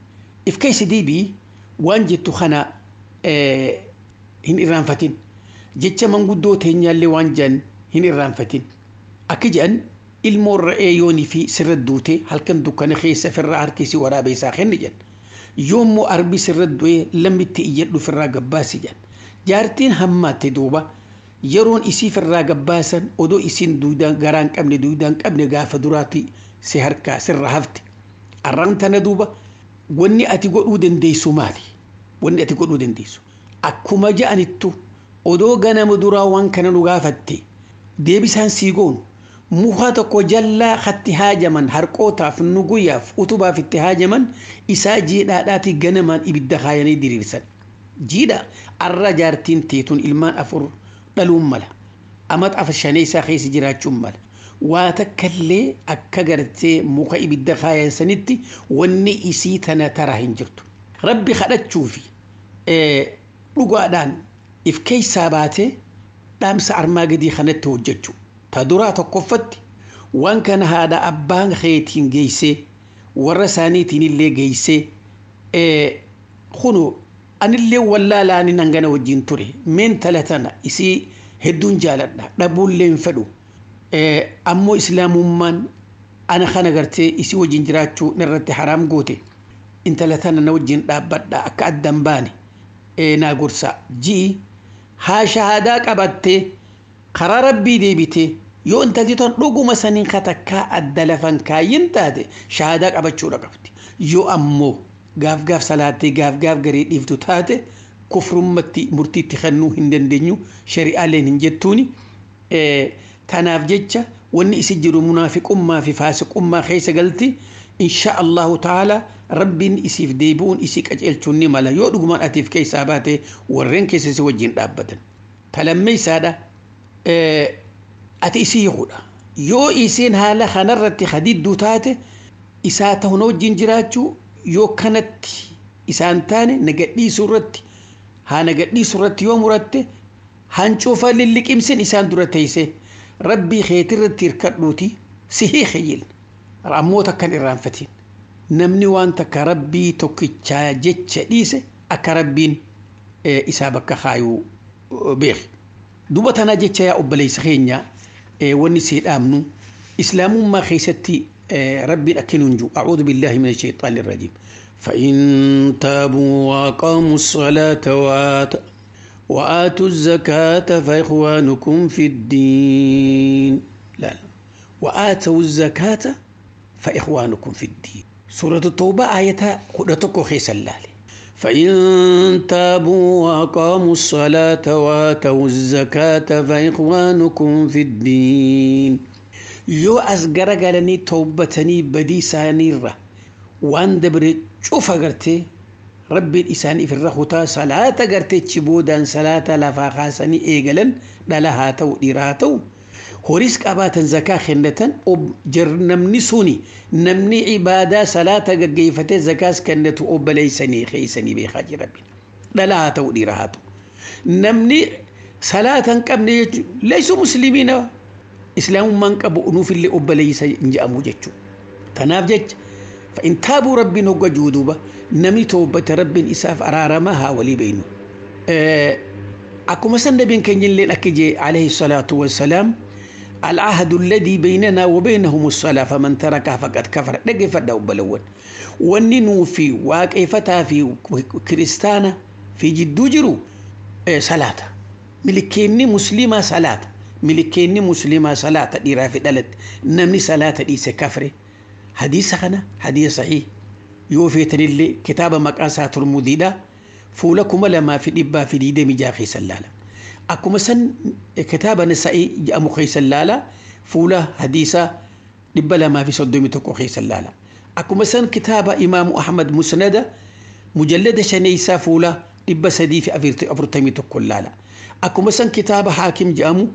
If keessa deebii waan jettu kana hin irraanfatin. Jecha manguddoo teenyaallee waan jedhan hin irraanfatin. Akka jedhan ilmoon re'ee yoonii fi sirra duute halkan dukkana keessa firraa harkisi waraabee isaa kenni jedhan. Yoommoo arbi sirra du'ee lammitti iyyadhu firraa gabbaasi jedhan. Jaartiin hammaatte duuba yeroon isii firraa gabbaasan odoo isiin duudaan garaa hin qabne duudaan qabne gaafa duraatti si harkaa sirra hafte. Arraan tana duuba wanni ati godhuu dandeessu maali? Wanni ati godhuu dandeessu. Akkuma ja'anittu odoo ganama duraa waan kana nu gaafatte deebisaan sii goonu muka tokko jallaa hatti haajaman harqootaaf nuguyyaaf utubaaf itti haajaman isaa jiidhaadhaati ganamaan ibidda kaayanii diriirsan. Jiidha arra jaartiin teetun ilmaan afur dhaluun mala. Amat afa shanee isaa keessa jiraachuun mala. Waa takkallee akka gartee muka ibidda kaayan sanitti wanni isii tana taraa hin jirtu. Rabbi kadhachuu fi dhugaadhaan if keessaa baatee dhaamsa armaa gadii kanatti hojjechuu. Ta duraa tokkoffatti waan kana haadha abbaan keetiin geessee warra isaaniitiin illee geessee kunu anillee wallaalaanin hangana wajjin ture meen tala tana isii hedduun jaaladha dhabuullee hin fedhu ammoo islaamummaan ana kana gartee isii wajjin jiraachuu narratti haraam goote intala tana na wajjin dhaabbadha akka addan baane naa gorsa ji'i haa shahaadaa qabattee karaa rabbii deebitee yoo intalti ton dhuguma saniin katakkaa adda lafan kaayyin taate shahaadaa qabachuudha qabdi yoo ammoo gaaf gaaf salaattee gaaf gaaf garee dhiiftu taate kufrummatti murtiitti kennuu hin dandeenyu shari'aaleen hin jettuuni. Tanaaf jecha wanni isi jiru munaafiqummaa fi faasiqummaa keessa galti insha Allahu ta'ala rabbiin isiif deebi'uun isii qajeelchuun ni mala yoo dhugumaan atiif keessaa baate warreen keessa si wajjin dhaabbatan. Talammeessaadha ati isii hiikuudha. Yoo isiin haala kanarratti hadidduu taate isaa ta'uun wajjin jiraachuu yoo kanatti isaan taane nagadhiisuu irratti haa nagadhiisuu irratti yoo muratte hancuufa lilliqimsin isaan dura teessee rabbii keetirratti hirkadhuuti si hiike jil ammoo takkan irraanfatiin namni waan takka rabbii tokkichaa jecha dhiise akka rabbiin isaa bakka kaayuu beeke. Duuba tanaa jecha yaa obboleessa keenya wanni sii dhaamnu islaamummaa keessatti ربي أكننجو أعوذ بالله من الشيطان الرجيم فإن تابوا وأقاموا الصلاة وآتوا الزكاة فإخوانكم في الدين لا, لا وآتوا الزكاة فإخوانكم في الدين سورة التوبة آيتها قدرتك خيس الله فإن تابوا وأقاموا الصلاة وآتوا الزكاة فإخوانكم في الدين yoo as garagalanii tawbatanii badii isaaniirra waan dabre cufa gartee rabbiin isaaniif irra kutaa salaata garteechi boodaan salaata lafaa kaasanii eegalan dhala haa ta'u dhiira haa ta'u horiis qabaatan zakaa kennatan namni suni namni ibaadaa salaata gaggeeffatee zakaas kennatu obboleessanii keeysanii beekaa jira rabbiin dhala haa ta'u dhiira haa ta'u namni salaata hin qabne jechuun leessu muslimiina islaamummaan qabu unuufillee obboleessa hin jedhamu jechuudha. Tanaaf jecha fa'in taabuu rabbiin hogga juuduuba namni toobbate rabbiin isaaf araaramaa haa walii beeynu. Akkuma san nabiin keenya illee akka jee alayhi salaatu wassalaam العهد الذي بيننا وبينهم الصلاة فمن تركها فقد كفر دقي فدا وبلون وننو في واقفتا في كريستانا في جدو جرو صلاة ملكيني مسلمة صلاة ملكيني مسلمة صلاة dhiiraa fi dhalatti namni salaata dhiise kafre hadiisa kana hadiisa sahiih yoo feetanillee kitaaba maqaa isaa turmudiidha fuula 2226 keessa laala akkuma san kitaaba nasa'ii jedhamu keessa laala fuula hadiisa 231 keessa laala akkuma san kitaaba imaamu ahmad musnada mujallada shaneeysaa fuula 341 laala akkuma san kitaaba haakim jedhamu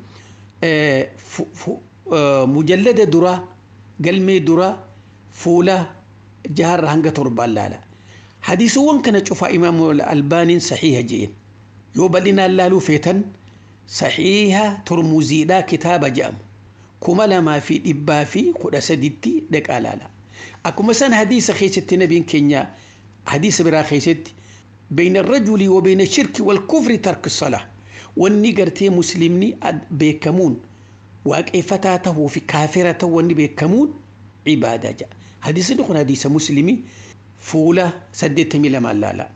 mujallada duraa galmee duraa fuula jaharra hanga torbaan laala hadiisawwan kana cufaa imaamu albaaniin saxiiha jeen yoo bal'inaan laaluu feetan saxiiha turmuziidhaa kitaaba jedhamu 2113tti dhaqaa laala. Akkuma san hadiisa keessatti nabiin keenya hadiisa biraa keessatti بين الرجل وبين الشرك والكفر ترك الصلاة، wanni gartee muslimni beekamuun waaqeffataa tahuu fi kaafira ta'uu wanni beekamuun ibaadaa jedha. Hadiisni kun hadiisa muslimii fuula 82 laala.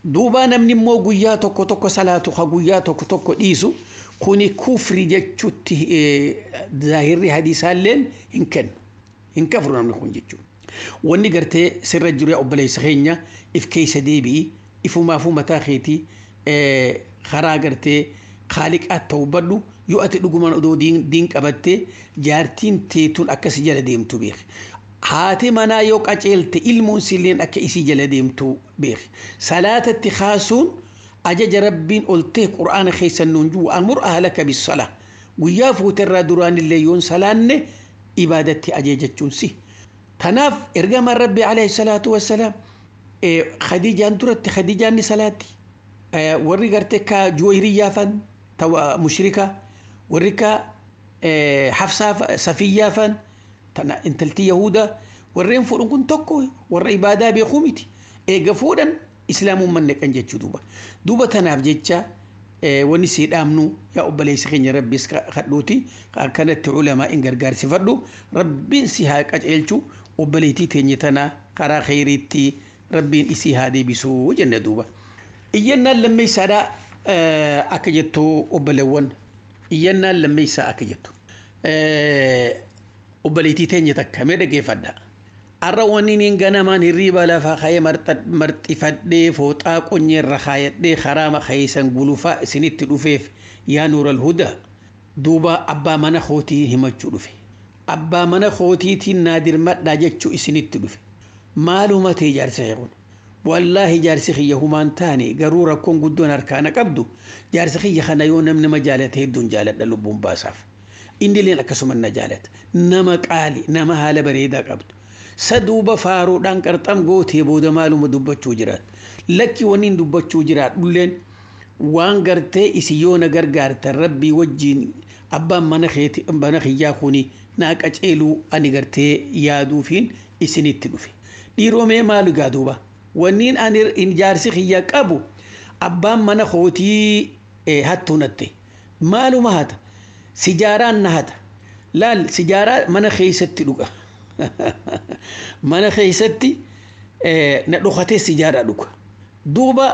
Duuba namni immoo guyyaa tokko tokko salaatu ha guyyaa tokko tokko dhiisu kuni kufri jechuutti zaahirri hadiisaalleen hin kennu. Hin kafru namni kun jechuudha. Wanni gartee sirra jiru yaa obboleessa keenya if keessa deebi'i, ifumaafuu mataa keetii karaa gartee kaaliqaa ta'uu yoo ati dhugumaan odoo diin qabattee jaartiin teetuun akkasi jala deemtu beeki. Haati manaa yoo qaceelte ilmoon silleen akka isii jala deemtu beeki. Salaatatti kaasuun ajaja rabbiin ol ta'e qura'aana keessan nuun jiru amur ahlaka bisalaa. Guyyaa fuuterraa duraanillee yoon salaanne ibaadatti ajajachuun si. Tanaaf ergamaan rabbi alayhi salaatu wassalaam Khadiijaan duratti Khadiijaan ni salaatti. Warri gartee ka Juwayriyyaa fan tawa mushrika, warri ka Hafsaa Safiyyaa fan tana intalti Yahudaa, warreen fuudhan kun tokko warra ibaadaa beekuu miti. Eega fuudhan islaamummaan naqan jechuu duuba. Duuba tanaaf jecha wanni sii dhaamnu yaa obboleessa keenya rabbis kadhuuti akkanatti ulamaa in gargaarsifadhu, rabbiin si haa qajeelchu, obboleettii teenya tana karaa kheyriitti rabbiin isii haa deebisuu jenna duuba. Iyyannaan lammeessaadhaa akka jettu obboleewwan, iyyannaan lammeessaa akka jettu obboleettii teenya takka mee dhaggeeffadha. Har'a wanni niin ganamaan hirriiba lafaa ka'ee marxifadhee fooxaa qonyeerra kaayadhee karaa keessan gulufaa isinitti dhufeef yaa Nuural Hudaa, duuba abbaa mana kootii himachuu dhufe. Abbaa mana kootiitiin naadir madhaa jechuu isinitti dhufe. Maaluma ta'e jaarsa kun? Wallaahi jaarsi kiyya humaan taane, garuu rakkoon guddoon harkaana qabdu jaarsa kiyya kana yoo namni nama jaalate hedduun jaaladha lubbuun baasaaf. Inni illeen akkasuma na jaalata. Nama qaali, nama haala bareedaa qabdu. Saduuba faaruudhaan qarxam gootee booda maaluma dubbachuu jiraat. Lakki wanni dubbachuu jiraat dhulleen waan gartee isi yoo na gargaartan rabbii wajjiin abbaan mana keeti mana kiyyaa kuni naa qaceeluu ani gartee yaaduufiin isinitti dhufe. Dhiiroo mee maalu gaa duuba? Wanniin ani jaarsi kiyya qabu abbaan mana kootii hattuu natte. Maaluma hata? Sijaaraan na hata. Laal, sijaaraa mana keessatti dhuga. Mana keessatti na dhokatee sijaaraa dhuga. Duuba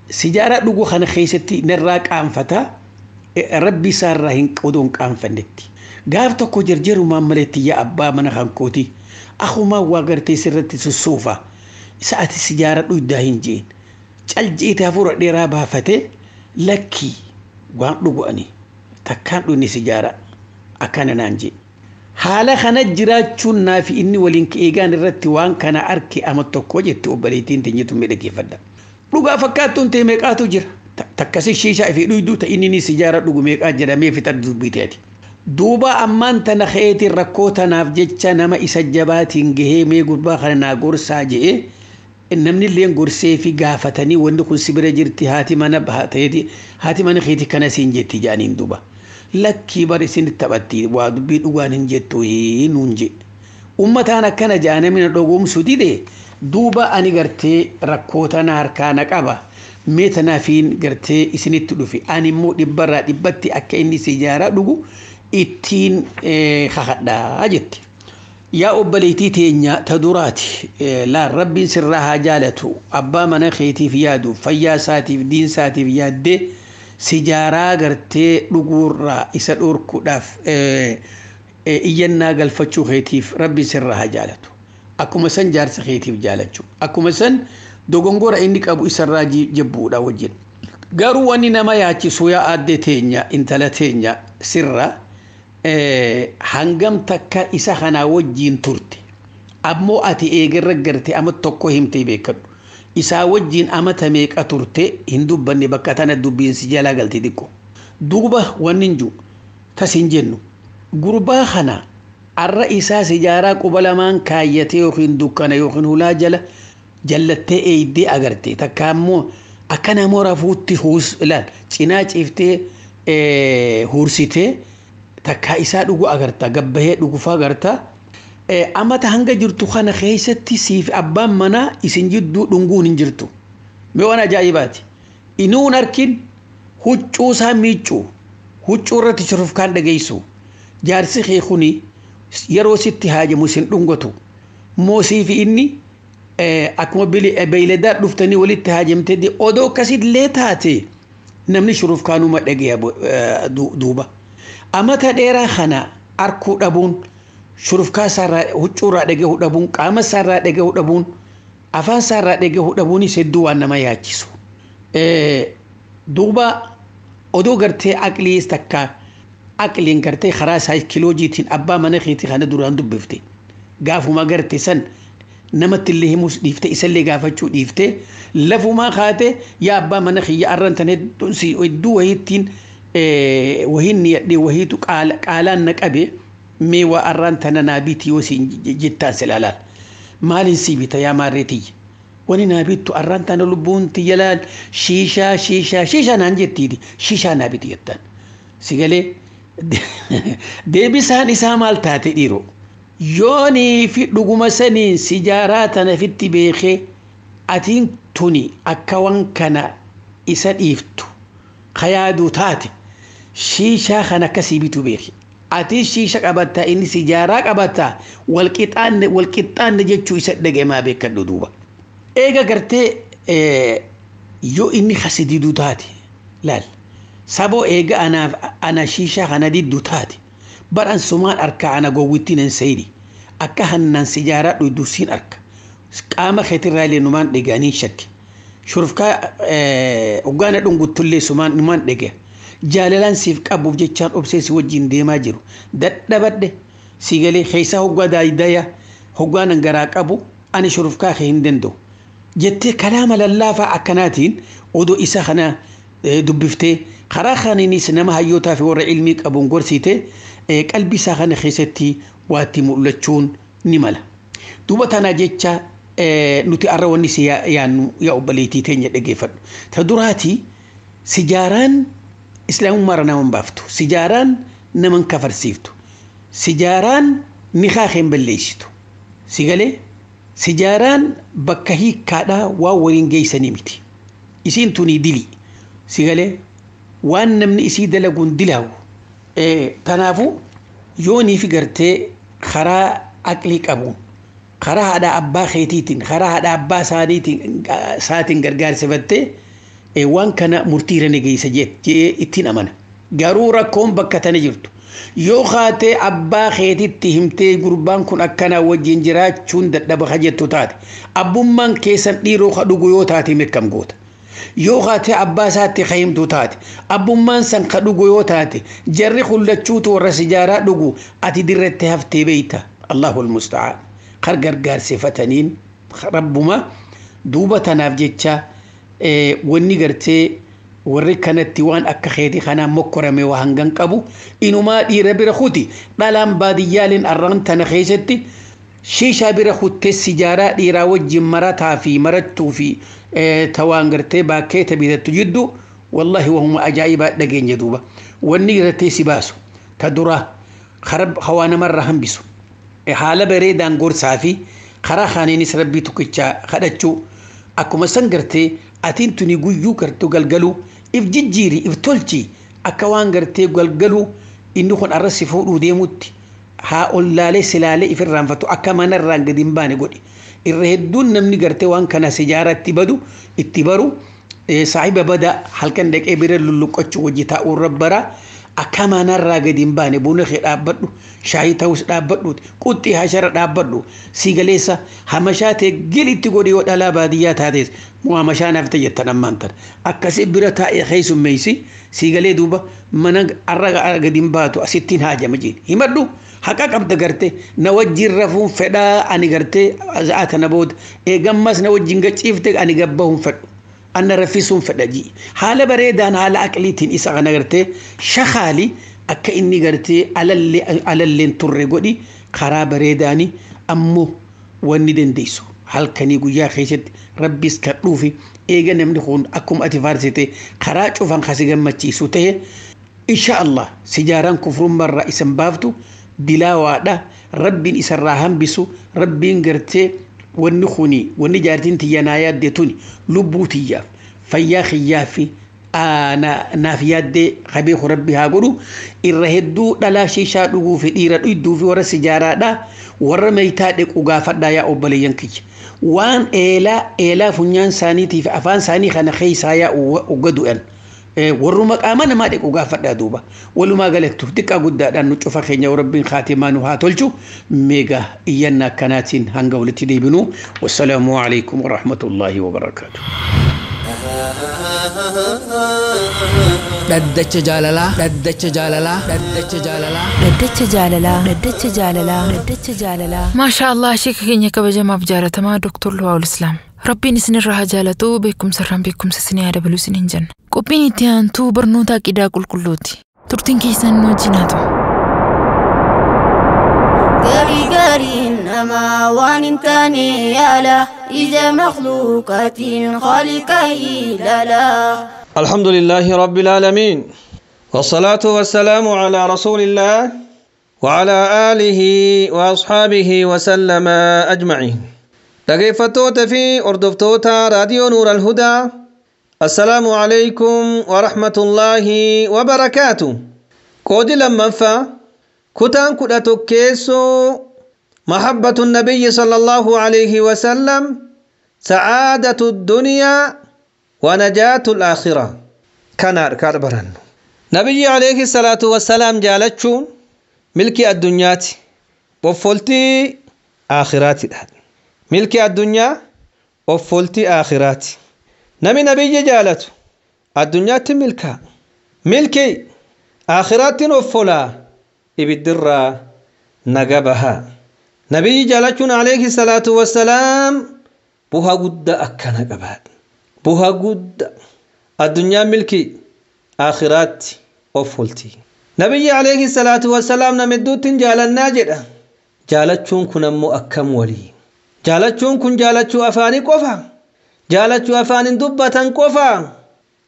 sijaaraa dhugu kana keessatti narraa qaanfata, rabbi isaarraa hin odoo hin qaanfannetti. Gaaf tokko jarjarumaan maletti yaa abbaa mana kan kooti akumaa waa gartee sirratti sussuufa isa ati sijaaraa dhugdaa hin jeen. Cal jeete hafuura dheeraa baafatee lakkii waan dhugu ani takkaan dhugne sijaaraa akkana naan jee. Haala kana jiraachuun naafi inni waliin eegaan irratti waan kana arke ama tokko jetti obboleettiin teenyetu miidhageeffadha. Dhugaa fakkaattuun ta'e meeqaatu jira. Takkasi shiishaa fi dhugduu ta'e inni sijaara dhugu meeqaa jedhamee fixa dubbii ta'eeti. Duuba ammaan tana keetiin rakkoo tanaaf jecha nama isa jabaatiin gahee mee gurbaa kana naa gorsaa je'ee namni illee gorsee fi gaafatanii wanni kun si bira jirti, haati mana ta'eeti haati mana keetii kana siin jetti jedhaniin duuba. Lakkii bar isin taphatti waa dubbii dhugaan hin jettu nuun jedhe. Uummataan akkana jedha namni na dhogoomsu dide, duuba ani gartee rakkoo tana harkaa na qaba. Mee tanaafiin gartee isinitti dhufe, ani immoo dhibbarraa dhibbatti akka inni sijaaraa dhugu ittiin kakadhaa jetti. Yaa obboleettii teenya ta duraati, laan rabbiin sirraa haa jaalatu, abbaa mana keetiif yaadu, fayyaa isaatiif diin isaatiif yaaddee sijaaraa gartee dhuguurraa isa dhorkuudhaaf iyyannaa galfachuu keetiif rabbiin sirraa haa jaalatu. Akkuma san jaarsa keetiif jaalachuu. Akkuma san dogongora inni qabu isarraa jabbuudha wajjin. Garuu wanni nama yaachisu yaa addee teenya intala teenya sirra hangam takka isa kanaa wajjiin turte. Ammoo ati eegarra garte ama tokko himtee beekadhu. Isaa wajjiin amata meeqa turte hin dubbanne, bakka tana dubbiin si jalaa galti xiqqo. Duuba wanni hin jiru tas hin jennu. Gurbaa kana arra isaa sijaaraa quba lamaan kaayyatee yookiin dukkana yookiin hulaa jala jallattee eeydee agarte, takka ammoo akka nama rafuutti huus ilaal cinaa ciiftee huursitee Takkaa isaa dhugu agarta, gabbahee dhugufaa agarta. Amata hanga jirtu kana keessatti siif abbaan manaa isin jidduu dhunguun hin jirtu. Mee waan ajaa'ibaati. Inuun harkin huccuu isaa miiccuu, huccuu irratti shurufkaan dhageessu. Jaarsi kee kuni yeroo sitti haajamu isin dhungatu. Moosii fi inni akkuma beeyladaa dhuftanii walitti haajamtee odoo akkasillee taate namni shurufkaanuma dhageeya duuba. Amata dheeraa kana arkuu dhabuun, shurufkaa isaarraa huccuurraa dhagahuu dhabuun, qaama isaarraa dhagahuu dhabuun, afaan isaarraa dhagahuu dhabuunis hedduu waan nama yaachisu. Duuba odoo gartee aqlii takka aqliin gartee karaa saayikiloojiitiin abbaa mana keetii kana duraan dubbifte, gaafuma garte san namatti illee himuus dhiifte, isallee gaafachuu dhiifte, lafumaa kaate, yaa abbaa mana kiyya, arran tan hedduu wahiittiin wahiin niyadhee wahiitu qaalaan na qabe, mee waa arraan tana naa biti yoo siin jettaan sila laal. Maaliin sii bita yaa maarree tiyya? Wani naa bittu arraan tana lubbuun tiyya laal shiishaa shiishaa shiishaa naan jettiiti, shiishaa naa biti jettaan. Si galee deebisaan isaa maal taate dhiiroo? Yoonii fi dhuguma saniin sijaaraa tana fitti beekee atiin tuni akka waan kana isa dhiiftu kayaaduu taate, shiishaa kana akkasii bitu beeki. Ati shiisha qabattaa, inni sijaaraa qabattaa, walqixaanne walqixxaanne jechuu isa dhagamaa beekadhu duuba. Eega gartee yoo inni kasi diduu taate, laal saboo, eega anaaf ana shiishaa kana diddu taate, baran sumaan arka ana gowwittiin hin seeni, akka hannan sijaaraa dhuydu siin arka, qaama keetirraa illee numaan dheganii shakki, shurufkaa hoggaana dhunguttullee sumaan numaan dhege, jaalalaan siif qabuuf jechaan obsee si wajjin deemaa jiru dadhabadhe, si galee keessaa hoggaa daayidaya hoggaanan garaa qabu ani shurufkaa kee hin danda'u jettee kalaama lallaafaa akkanaatiin odoo isa kana dubbiftee, karaa kaniinis nama hayyootaa fi warra ilmii qabuun gorsite, qalbii isaa kana keessatti waatti mul'achuun ni mala. Duuba tanaa jecha nuti arra wanni si yaannu, yaa obboleettii teenya dhaggeeffadhu. Ta duraati, sijaaraan islaamummaarra nama hin baaftu. Sijaaraan nama hin kafarsiiftu. Sijaaraan nikaa hin balleessitu. Si galee sijaaraan bakka hiikkaadhaa waan waliin geessanii miti. Isiin tuni dili. Si galee waan namni isii dalaguun dilaawu. Kanaafuu yoonii fi gartee karaa aqlii qabuun, karaa haadha abbaa keetiitiin, karaa haadha abbaa isaatiin gargaarsifattee waan kana murtii irra geessa jedhee ittiin amana. Garuu rakkoon bakka tana jirtu. Yoo kaatee abbaa keetitti himtee gurbaan kun akkanaa wajjin jiraachuun dadhaba ka jettu taate, abbummaan keessan dhiiroo ka dhugu yoo taate mirkam goota. Yoo kaatee abbaa isaatti ka himtu taate, abbummaan san ka dhugu yoo taate, jarri kullachuutu warra sijaaraa dhugu, ati dirratti haftee beeyta. Allahul musta'aan. Kar gargaarsifataniin rabbuma. Duuba tanaaf jecha wanni gartee warri kanatti waan akka keetii kanaan mokkorame waa hangan qabu inumaa dhiira bira kuti, dhalaan baadiyyaaleen arraan tana keessatti shiishaa bira kuttee sijaaraa dhiiraa wajjin marataa fi marattuu fi tawaan gartee baakkeeta bitattu jiddu, wallahi wahuma ajaa'ibaa dhageenya. Duuba wanni gartee si baasu ta duraa hawaa namarra hambisu haala bareedaan gorsaa fi karaa kaaniinis rabbii tokkichaa kadhachuu, akkuma san gartee atiin tuni guyyuu gartuu galgaluu if jijjiiri, if tolchi, akka waan gartee galgaluu inni kun arra si fuudhuu deemutti haa ollaalee silaalee if irraanfatu, akka manarraan gadi hin baane godhi. Irra hedduun namni gartee waan kana sijaaratti badu itti baru saahiba bada halkan dhaqee bira lulluqqachuu wajji taa'uu rabbara. Akka manarraa gadi hin baane buna kee dhaabbadhu, shaayii ta'us dhaabbadhu, quxxii hashara dhaabbadhu, si galeessa hamashaa ta'e gilitti godhi. Yoo dhalaa baadiyyaa taates moo hamashaa naaf ta'e jettan ammaan tana akkasii bira taa'ee keessummeessi, si galee. Duuba mana arra gadi hin baatu, asittiin haajama jeen himadhu. Haqa qabda, garte na wajjin rafuun fedhaa ani gartee za'a tana booda eegammas na wajjin gachiifte ani gabbahuun fedhu, anna raffisuun fedha ji. Haala bareedaan, haala aqliitiin isa kana gartee shakaali, akka inni gartee alalleen turre godhi karaa bareedaani. Ammoo wanni dandeessu halkanii guyyaa keessatti rabbis kadhuufi, eega namni kun akkuma ati faarsite karaa cufan kasi gammachiisu ta'e. Insha Allah sijaaraan kufrummaarraa isan baaftu dilaawaadha. Rabbiin isarraa hambisu, rabbiin gartee wanni kuni wanni jaartiin tiyya naa yaadde tuni lubbuu tiyyaaf fayyaa kiyyaa fi naaf yaaddee qabeeku rabbi haa godhu. Irra hedduu dhalaa shiishaa dhuguu fi dhiira dhidduu fi warra sijaaraadha, warra meeytaa dhiqu gaafadhaa yaa obboleeyyan kiyya. Waan eelaa eelaa funyaan isaaniitii fi afaan isaanii kana keessaa yaa ugadu'an. Warruma qaama namaa dhiqu gaafadhaa duuba. Walumaa galattu xiqqaa guddaadhaan nu cufa keenya rabbiin kaatimaa nu haa tolchu. Meegaa iyyanna akkanaatiin hanga walitti deebinu. Wassalaamu alaikum warahmatullaahi wabarakaatu. Dhaddacha jaalalaa, dhaddacha jaalalaa, dhaddacha jaalalaa. Dhaddacha jaalalaa, dhaddacha jaalalaa, dhaddacha jaalalaa. Maashaa Allah, sheeka keenya kabajamaaf jaalatamaa Dr. Luwaa'ul Islaam. Rabbiin isinirraa haa jaalatu, beekumsa irraan beekumsa isinii haa dabalu isiniin jenna. Qophiin itti aantuu barnoota aqidaa qulqulluuti. Turtiin keessan nu wajjin haa ta'u. Garii gariin namaa waan hin taane yaala, ija makhluuqaatiin khaliqa ilaala. الحمد لله رب العالمين، والصلاة والسلام على رسول الله وعلى آله وأصحابه وسلم أجمعين. dhaggeeffattoota fi hordoftoota raadiyoo Nuur al-Hudaa, السلام عليكم ورحمة الله وبركاته. Qoodi lammaffaa kutaan 11 محبة النبي صلى الله عليه وسلم سعادة الدنيا ونجاة الآخرة. كان أركان نبي عليه الصلاة والسلام جالتشون ملكي الدنيا وفولتي آخرات، ملكي الدنيا وفولتي آخرات. نمي نبي جالت الدنيا تملكا ملكي آخرات وفولا إبدر نجبها. نبي جالتشون عليه الصلاة والسلام بها قد أكنا قباد بها قد الدنيا ملكي آخرات وفولتي. نبي عليه الصلاة والسلام نمدوت جالنا جدا جالتشون كن مؤكم ولي جالتشون كن جالتشو أفاني قفا جالتشو أفاني دبة قفا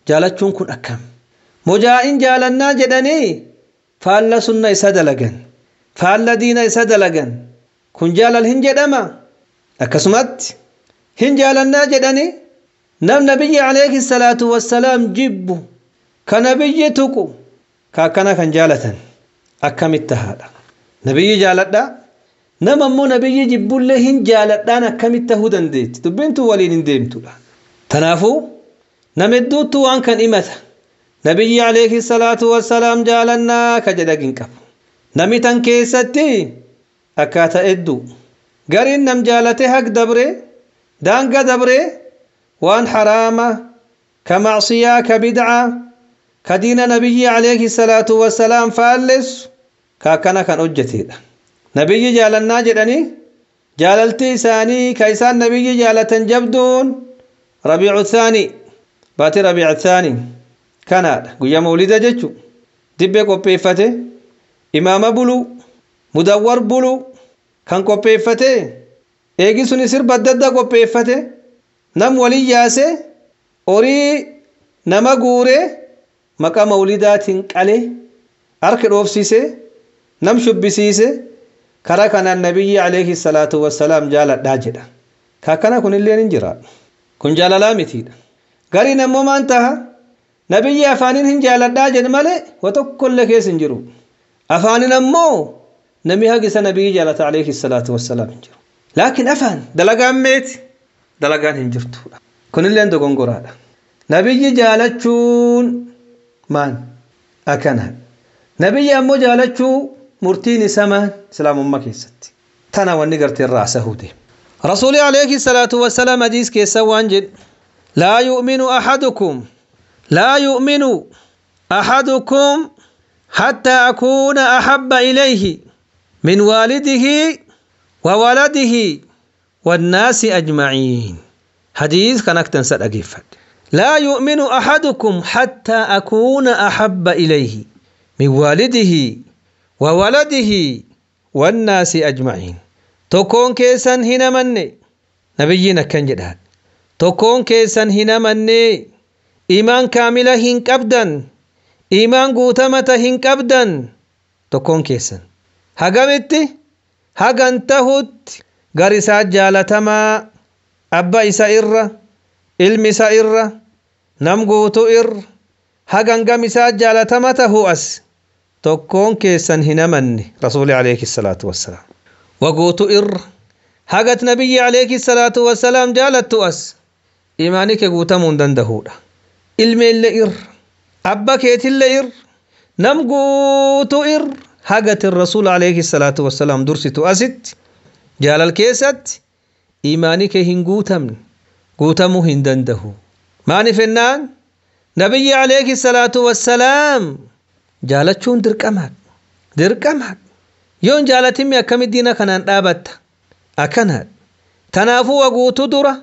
جالتشون كن أكم مجائن جالنا جدني فالله سنة إسادلغن فالله دين إسادلغن كن جالل هنجدما أكسمت هنجالنا جدني. نم نبي عليه الصلاة والسلام جب كنبي تكو كاكنا كان جالة أكم التهادة نبي جالة نم أمو نبي جب لهن جالة أكم التهودا ديت تبنتو ولين ديمتو تنافو نمدوتو عن كان إمتا نبي عليه الصلاة والسلام جالنا كجدقين كف نمتن كيستي أكاتا إدو قرين نم جالته حق دبري دانق دبري وان حرامة كمعصية كبدعة كدين نبي عليه الصلاة والسلام فالس كاكنا كان أجتي نبي جالنا جدني جاللتي ساني كيسان نبي جالة جبدون ربيع الثاني باتي ربيع الثاني كان قيا مولد جتشو دبي قبيفته إمام بلو مدور بلو كان قبيفته إيجي سني سر بدد قبيفته نم ولي ياسه أوري نما غوره مكا مولدات قاله أرك روفسيسه نم شبسيسه كرا كان النبي عليه الصلاة والسلام جال داجدا كاكنا كن اللي ننجرا كن جال لامتي غري نمو ما انتهى نبي أفانين هن جال داجد مالي وتكل كيس انجرو أفانين أمو نمي هاقس نبي جالت عليه الصلاة والسلام انجرو لكن أفان دلقان ميت دلقان هنجرتو كن اللي عنده قنقرا نبي جالتشون مان أكنها نبي أمو جالتشو مرتين سما سلام أمك ست تنا ونقرت الرأس هودي رسول عليه الصلاة والسلام حديث كيسا وانجد لا يؤمن أحدكم لا يؤمن أحدكم حتى أكون أحب إليه من والده وولده والناس أجمعين. حديث كان أكتن أجيفت لا يؤمن أحدكم حتى أكون أحب إليه من والده وولده والناس أجمعين. تكون كيسا هنا مني نبينا كان جداد تكون كيسا هنا مني إيمان كاملة هنك أبدا Iimaan guutamata hin qabdan tokkoon keessan. Hagamitti hagan tahutti gar isaa jaalatamaa abba isa irra ilmi isa irra nam guutuu irra hagan gam isaa jaalatama tahu as tokkoon keessan hin amanne rasuuli alayhi salaatu wassalaam. Waguutu irra hagat nabiyyi alayhi salaatu wassalaam jaalattu as imaanii kee guutamuu hin danda'uudha. Ilmeellee irra abba keetillee irra nam guutuu irra hagat rasuul alayhi salaatu wassalaam dursitu asitti jaalal keessatti imaanii kee hin guutamne guutamuu hin danda'u. Maaliif jennaan nabiyyi alayhi salaatu wassalaam jaalachuun dirqamaadha. Dirqamaadha. Yoon jaalatimmi akkamitti diina kanaan dhaabatta? Akkanaadha. Tanaafuu waguutuu dura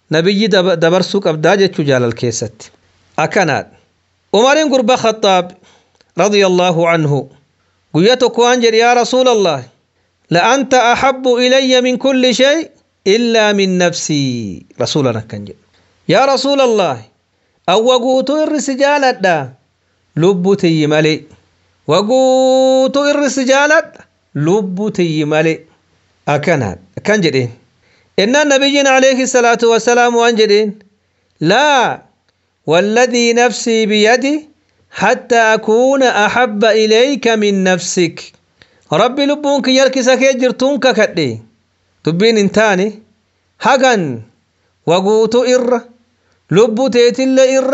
nabiyyi dabarsuu qabdaa jechuu jaalal keessatti. Akkanaadha. Umariin gurba Khattaab radiyallahu anhu guyyaa tokko waan jedhe yaa Rasuulallah la'anta ahabbu ilayya min kulli shay illaa min nafsii rasuulan akkan jedhe. Yaa Rasuulallah awwa guutuu irri si jaaladha lubbu tiyyi malee waguutuu irri si jaaladha lubbu tiyyi malee akkanaadha akkan jedheen. Innaan nabiyyiin alayhi salaatu wassalaam waan jedheen laa والذي نفسي بيدي حتى أكون أحب إليك من نفسك ربي لبونك يركسك يجرتونك كدي دبين انتاني حقا وقوت إر لبو تيتل إر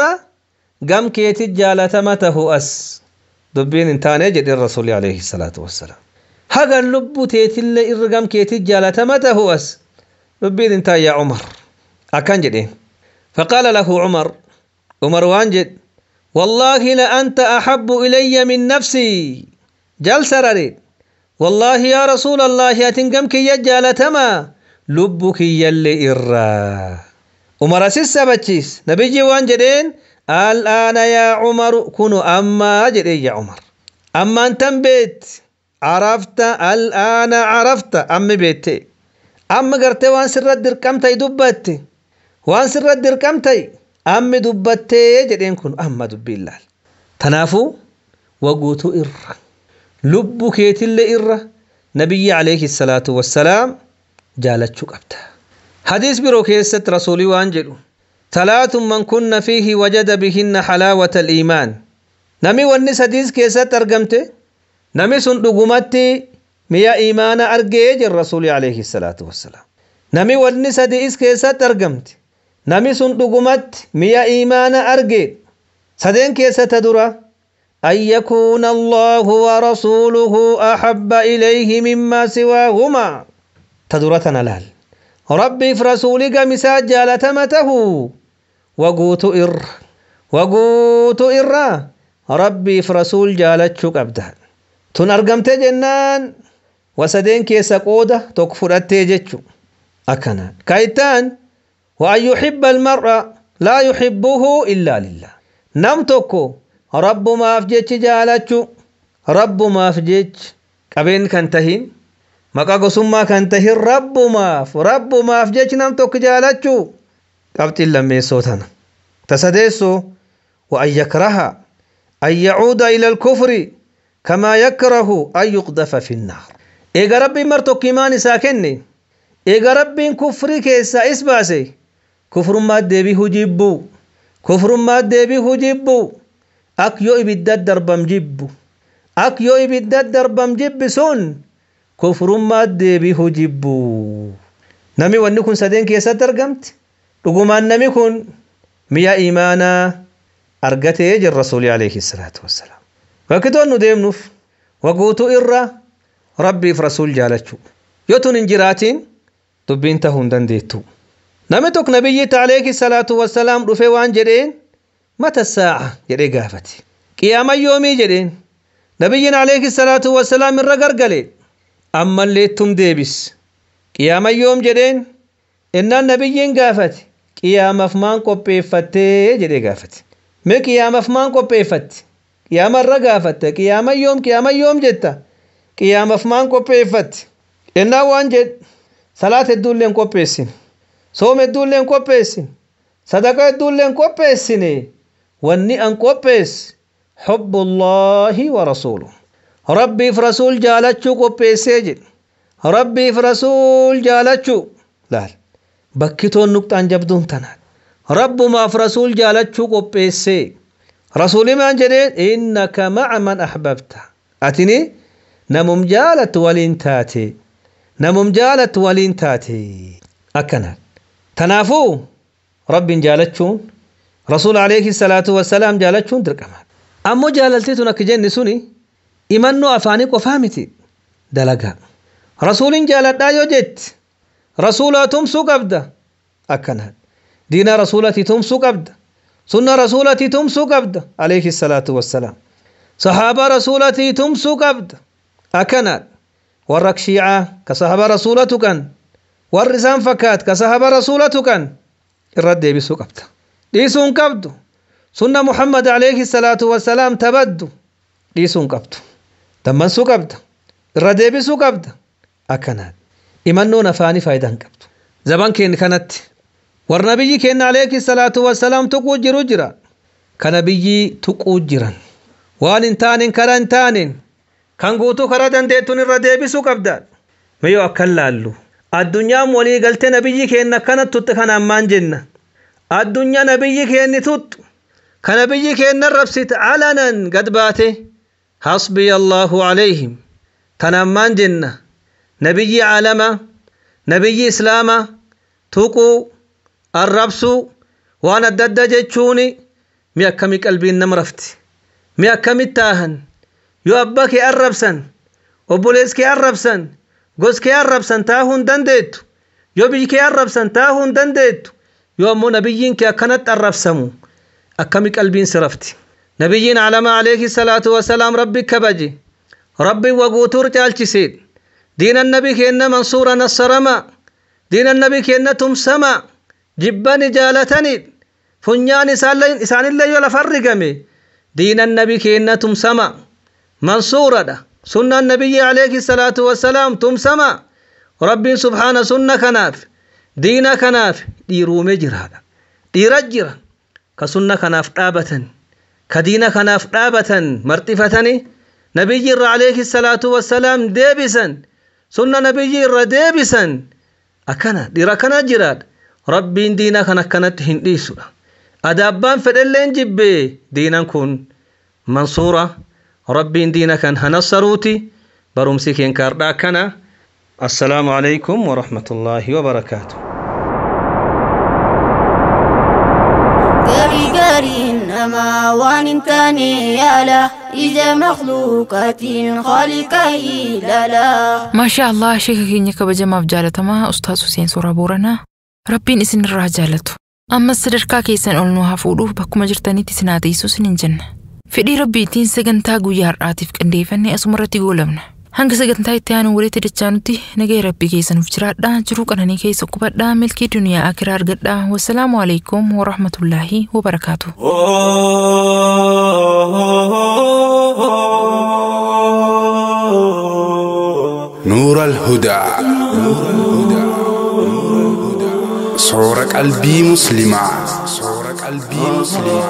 قم كيت جالتمته أس دبين انتاني جد الرسول عليه الصلاة والسلام حقا لبو تيتل إر قم كيت جالتمته أس دبين انتاني يا عمر أكان جدين فقال له عمر عمر وانجد والله لأنت أحب إلي من نفسي جل سرري والله يا رسول الله أتنقمك يجالتما لبك يلي إرا عمر أسيس بتشيس نبيجي وانجدين الآن يا عمر كن أما جدي يا عمر أما أنت بيت عرفت الآن عرفت أمي بيتي أما قرتي وان سر الدركمتي دبتي وان سر الدركمتي أمي دبتي جدين كن أما دبي الله تنافو وقوتو إرّا لب كيتل إرّا نبي عليه الصلاة والسلام جالتشو قبتا حديث بروكيسة رسولي وانجلو ثلاث من كن فيه وجد بهن حلاوة الإيمان نمي ونس حديث كيسة ترجمته نمي سندقمتي ميا إيمان أرجيج الرسول عليه الصلاة والسلام نمي ونس حديث كيسة ترجمته نمي سندقمت ميا إيمان أرجي سدين كيسة تدرى أن يكون الله ورسوله أحب إليه مما سواهما تدرتنا لال ربي في رسولك مساجة لتمته وقوت إر وقوت إر ربي في رسول جالتشك أبدا تنرقمت جنان وسدين كيسة قودة تكفر التيجتشو أكنا كايتان وأن يحب المرء لا يحبه إلا لله نمتكو رب ما أفجيتش جالتشو رب ما أفجيتش قبين كنتهين مقا قسما كنتهين رب ما أف رب ما أفجيتش نمتك جالتشو قبت اللمي صوتنا تسديسو وأن يكره أن يعود إلى الكفر كما يكره أن يقذف في النار إيقا ربي مرتك إيماني ساكنني إيقا ربي كفري كيسا إسباسي كفر ما ديبيه جيبو كفر ما ديبيه جيبو أك يو إبداد دربم جيبو أك يو إبداد دربم جيب سون كفر ما ديبيه جيبو نمي ونكون سدين كيسا ترجمت رقمان نمي كن ميا إيمانا أرقتي الرسول عليه الصلاة والسلام وكتون نديم نف وقوتو إرّا ربي في رسول جالتشو يوتون انجراتين دبين تهون دنديتو نمتك نبي عليه الصلاة والسلام رفي وان جرين متى الساعة جري قافتي قيام يومي جرين نبينا عليه الصلاة والسلام الرقر أما اللي تم ديبس قيام يوم جرين إن النبي قافتي قيام فمان قبي فتي جري قافتي مي قيام فمان قبي فتي قيام الرقافت قيام يوم قيام يوم جتا قيام فمان قبي فتي إن وان جد صلاة الدولين قبيسين صوم الدولين قبيسين صدقة الدولين قبيسين wanni an qopheesse Hubbullaahi wa rasuuluhu. Rabbiif rasuul jaalachuu qopheessee jedhe. Rabbiif rasuul jaalachuu laal bakkitoon nuqxaan jabduun tanaan. Rabbumaaf rasuul jaalachuu qopheessee rasuulimaan jedheen innaka ma'a man ahbabta. Atini namum jaalattu waliin taate. Namum jaalattu waliin taate. Akkanaan. Tanaafuu rabbiin jaalachuun rasuul alayhi salaatu wassalaam jaalachuun dirqama. Ammoo jaalaltii tun akka jenne suni imannoo afaanii qofaa miti dalagaa. Rasuulin jaaladhaa yoo jetti rasuulaa tumsuu qabda akkanaan. Diina rasuulatii tumsuu qabda. Sunna rasuulatii tumsuu qabda alayhi salaatu wassalaam. Sahaabaa rasuulatii tumsuu qabda akkanaan. Warra shiicaa ka sahaabaa rasuula tuqan warri isaan fakkaat ka sahaabaa rasuula tuqan irra deebisuu qabda. Dhiisuu hin qabdu. Sunna Muhammad alayhi salaatu wassalaam tabaddu dhiisuu hin qabdu. Dammansuu qabda. Irra deebisuu qabda. Akkanaan. Imannoon afaanii faayidaa hin qabdu. Zaban keenya kanatti warra biyyi keenya alayhi salaatu wassalaam tuquu jiru jira. Kana biyyi tuquu jiran. Waan hin taaneen karaa hin taaneen kan guutuu karaa dandeettuun irra deebisuu qabda. Miyyoo akkan laallu. Addunyaan walii galtee nabiyyi keenya akkana tutte kanaan maan jenna. Addunyaa nabiyyi keenya tuttu. Kana biyyi keenya rabsite alanan gad baate. Hasbiya Allahu alayhim. Tanaan maan jenna. Nabiyyi caalama, nabiyyi islaama, tuquu, arrabsuu, waan adda addaa jechuuni mi akkamii qalbiin nama rafti. Mi akkamitti taahan. Yoo abbaa kee arrabsan, obboleessa kee arrabsan, gos kee arrabsan taahuu hin dandeettu. Yoo biyyi kee arrabsan taahuu hin dandeettu. Yoo ammoo nabiyyiin kee akkanatti arrabsamu akkami qalbiin si rafti. Nabiyyiin caalama alayhi salaatu wasalaam rabbi kabaje. Rabbi waguutuur caalchisee. Diina nabi keenna mansuura nassarama. Diina nabi keenna tumsama. Jibbani jaalatani. Funyaan isaanillee yoo lafa rigame. Diina nabi keenna tumsama. Mansuuradha. Sunnaan nabiyyi alayhi salaatu wasalaam tumsama. Rabbiin subhaana sunna kanaaf diina kanaaf dhiiruumee jiraadha. Dhiira jira. Ka sunna kanaaf dhaabatan. Ka diina kanaaf dhaabatan marxifatanii nabiyyi irra alayhi salaatu wassalaam deebisan. Sunna nabiyyi irra deebisan. Akkana dhiira kana jiraadha. Rabbiin diina kana akkanatti hin dhiisudha. Adaabbaan fedhelleen jibbee diinan kun mansuura. Rabbiin diina kan hanassaruuti. Barumsi keen kaardhaa akkana. Assalaamu alaykum wa rahmatullaahi wa barakaatu. Gaarii gaariin namaa waan hin taane yaala ija makhluuqaatiin khaliqa ilaala. Maashaa Allah sheeka keenya kabajamaaf jaalatamaa Ustaaz Huseen Suuraa Booranaa. Rabbiin isin irraa jaalatu. Ammas sadarkaa keessan ol nu haa fuudhuuf bakkuma jirtanitti isin haa teessu isiniin jenna. Fedhii Rabbiitiin sagantaa guyyaa har'aatiif qindeeffanne asuma irratti goolabna. Hanga sagantaa itti aanu walitti dachaanutti nagaya Rabbii keessanuuf jiraadhaa. Jiruu qananii keessa qubadhaa. Milkii duniyaa akiraa argadhaa. Wassalaamu alaikum wa rahmatullaahi wa barakaatu. نور الهدى صورة قلبي مسلمة. صورة قلبي مسلمة.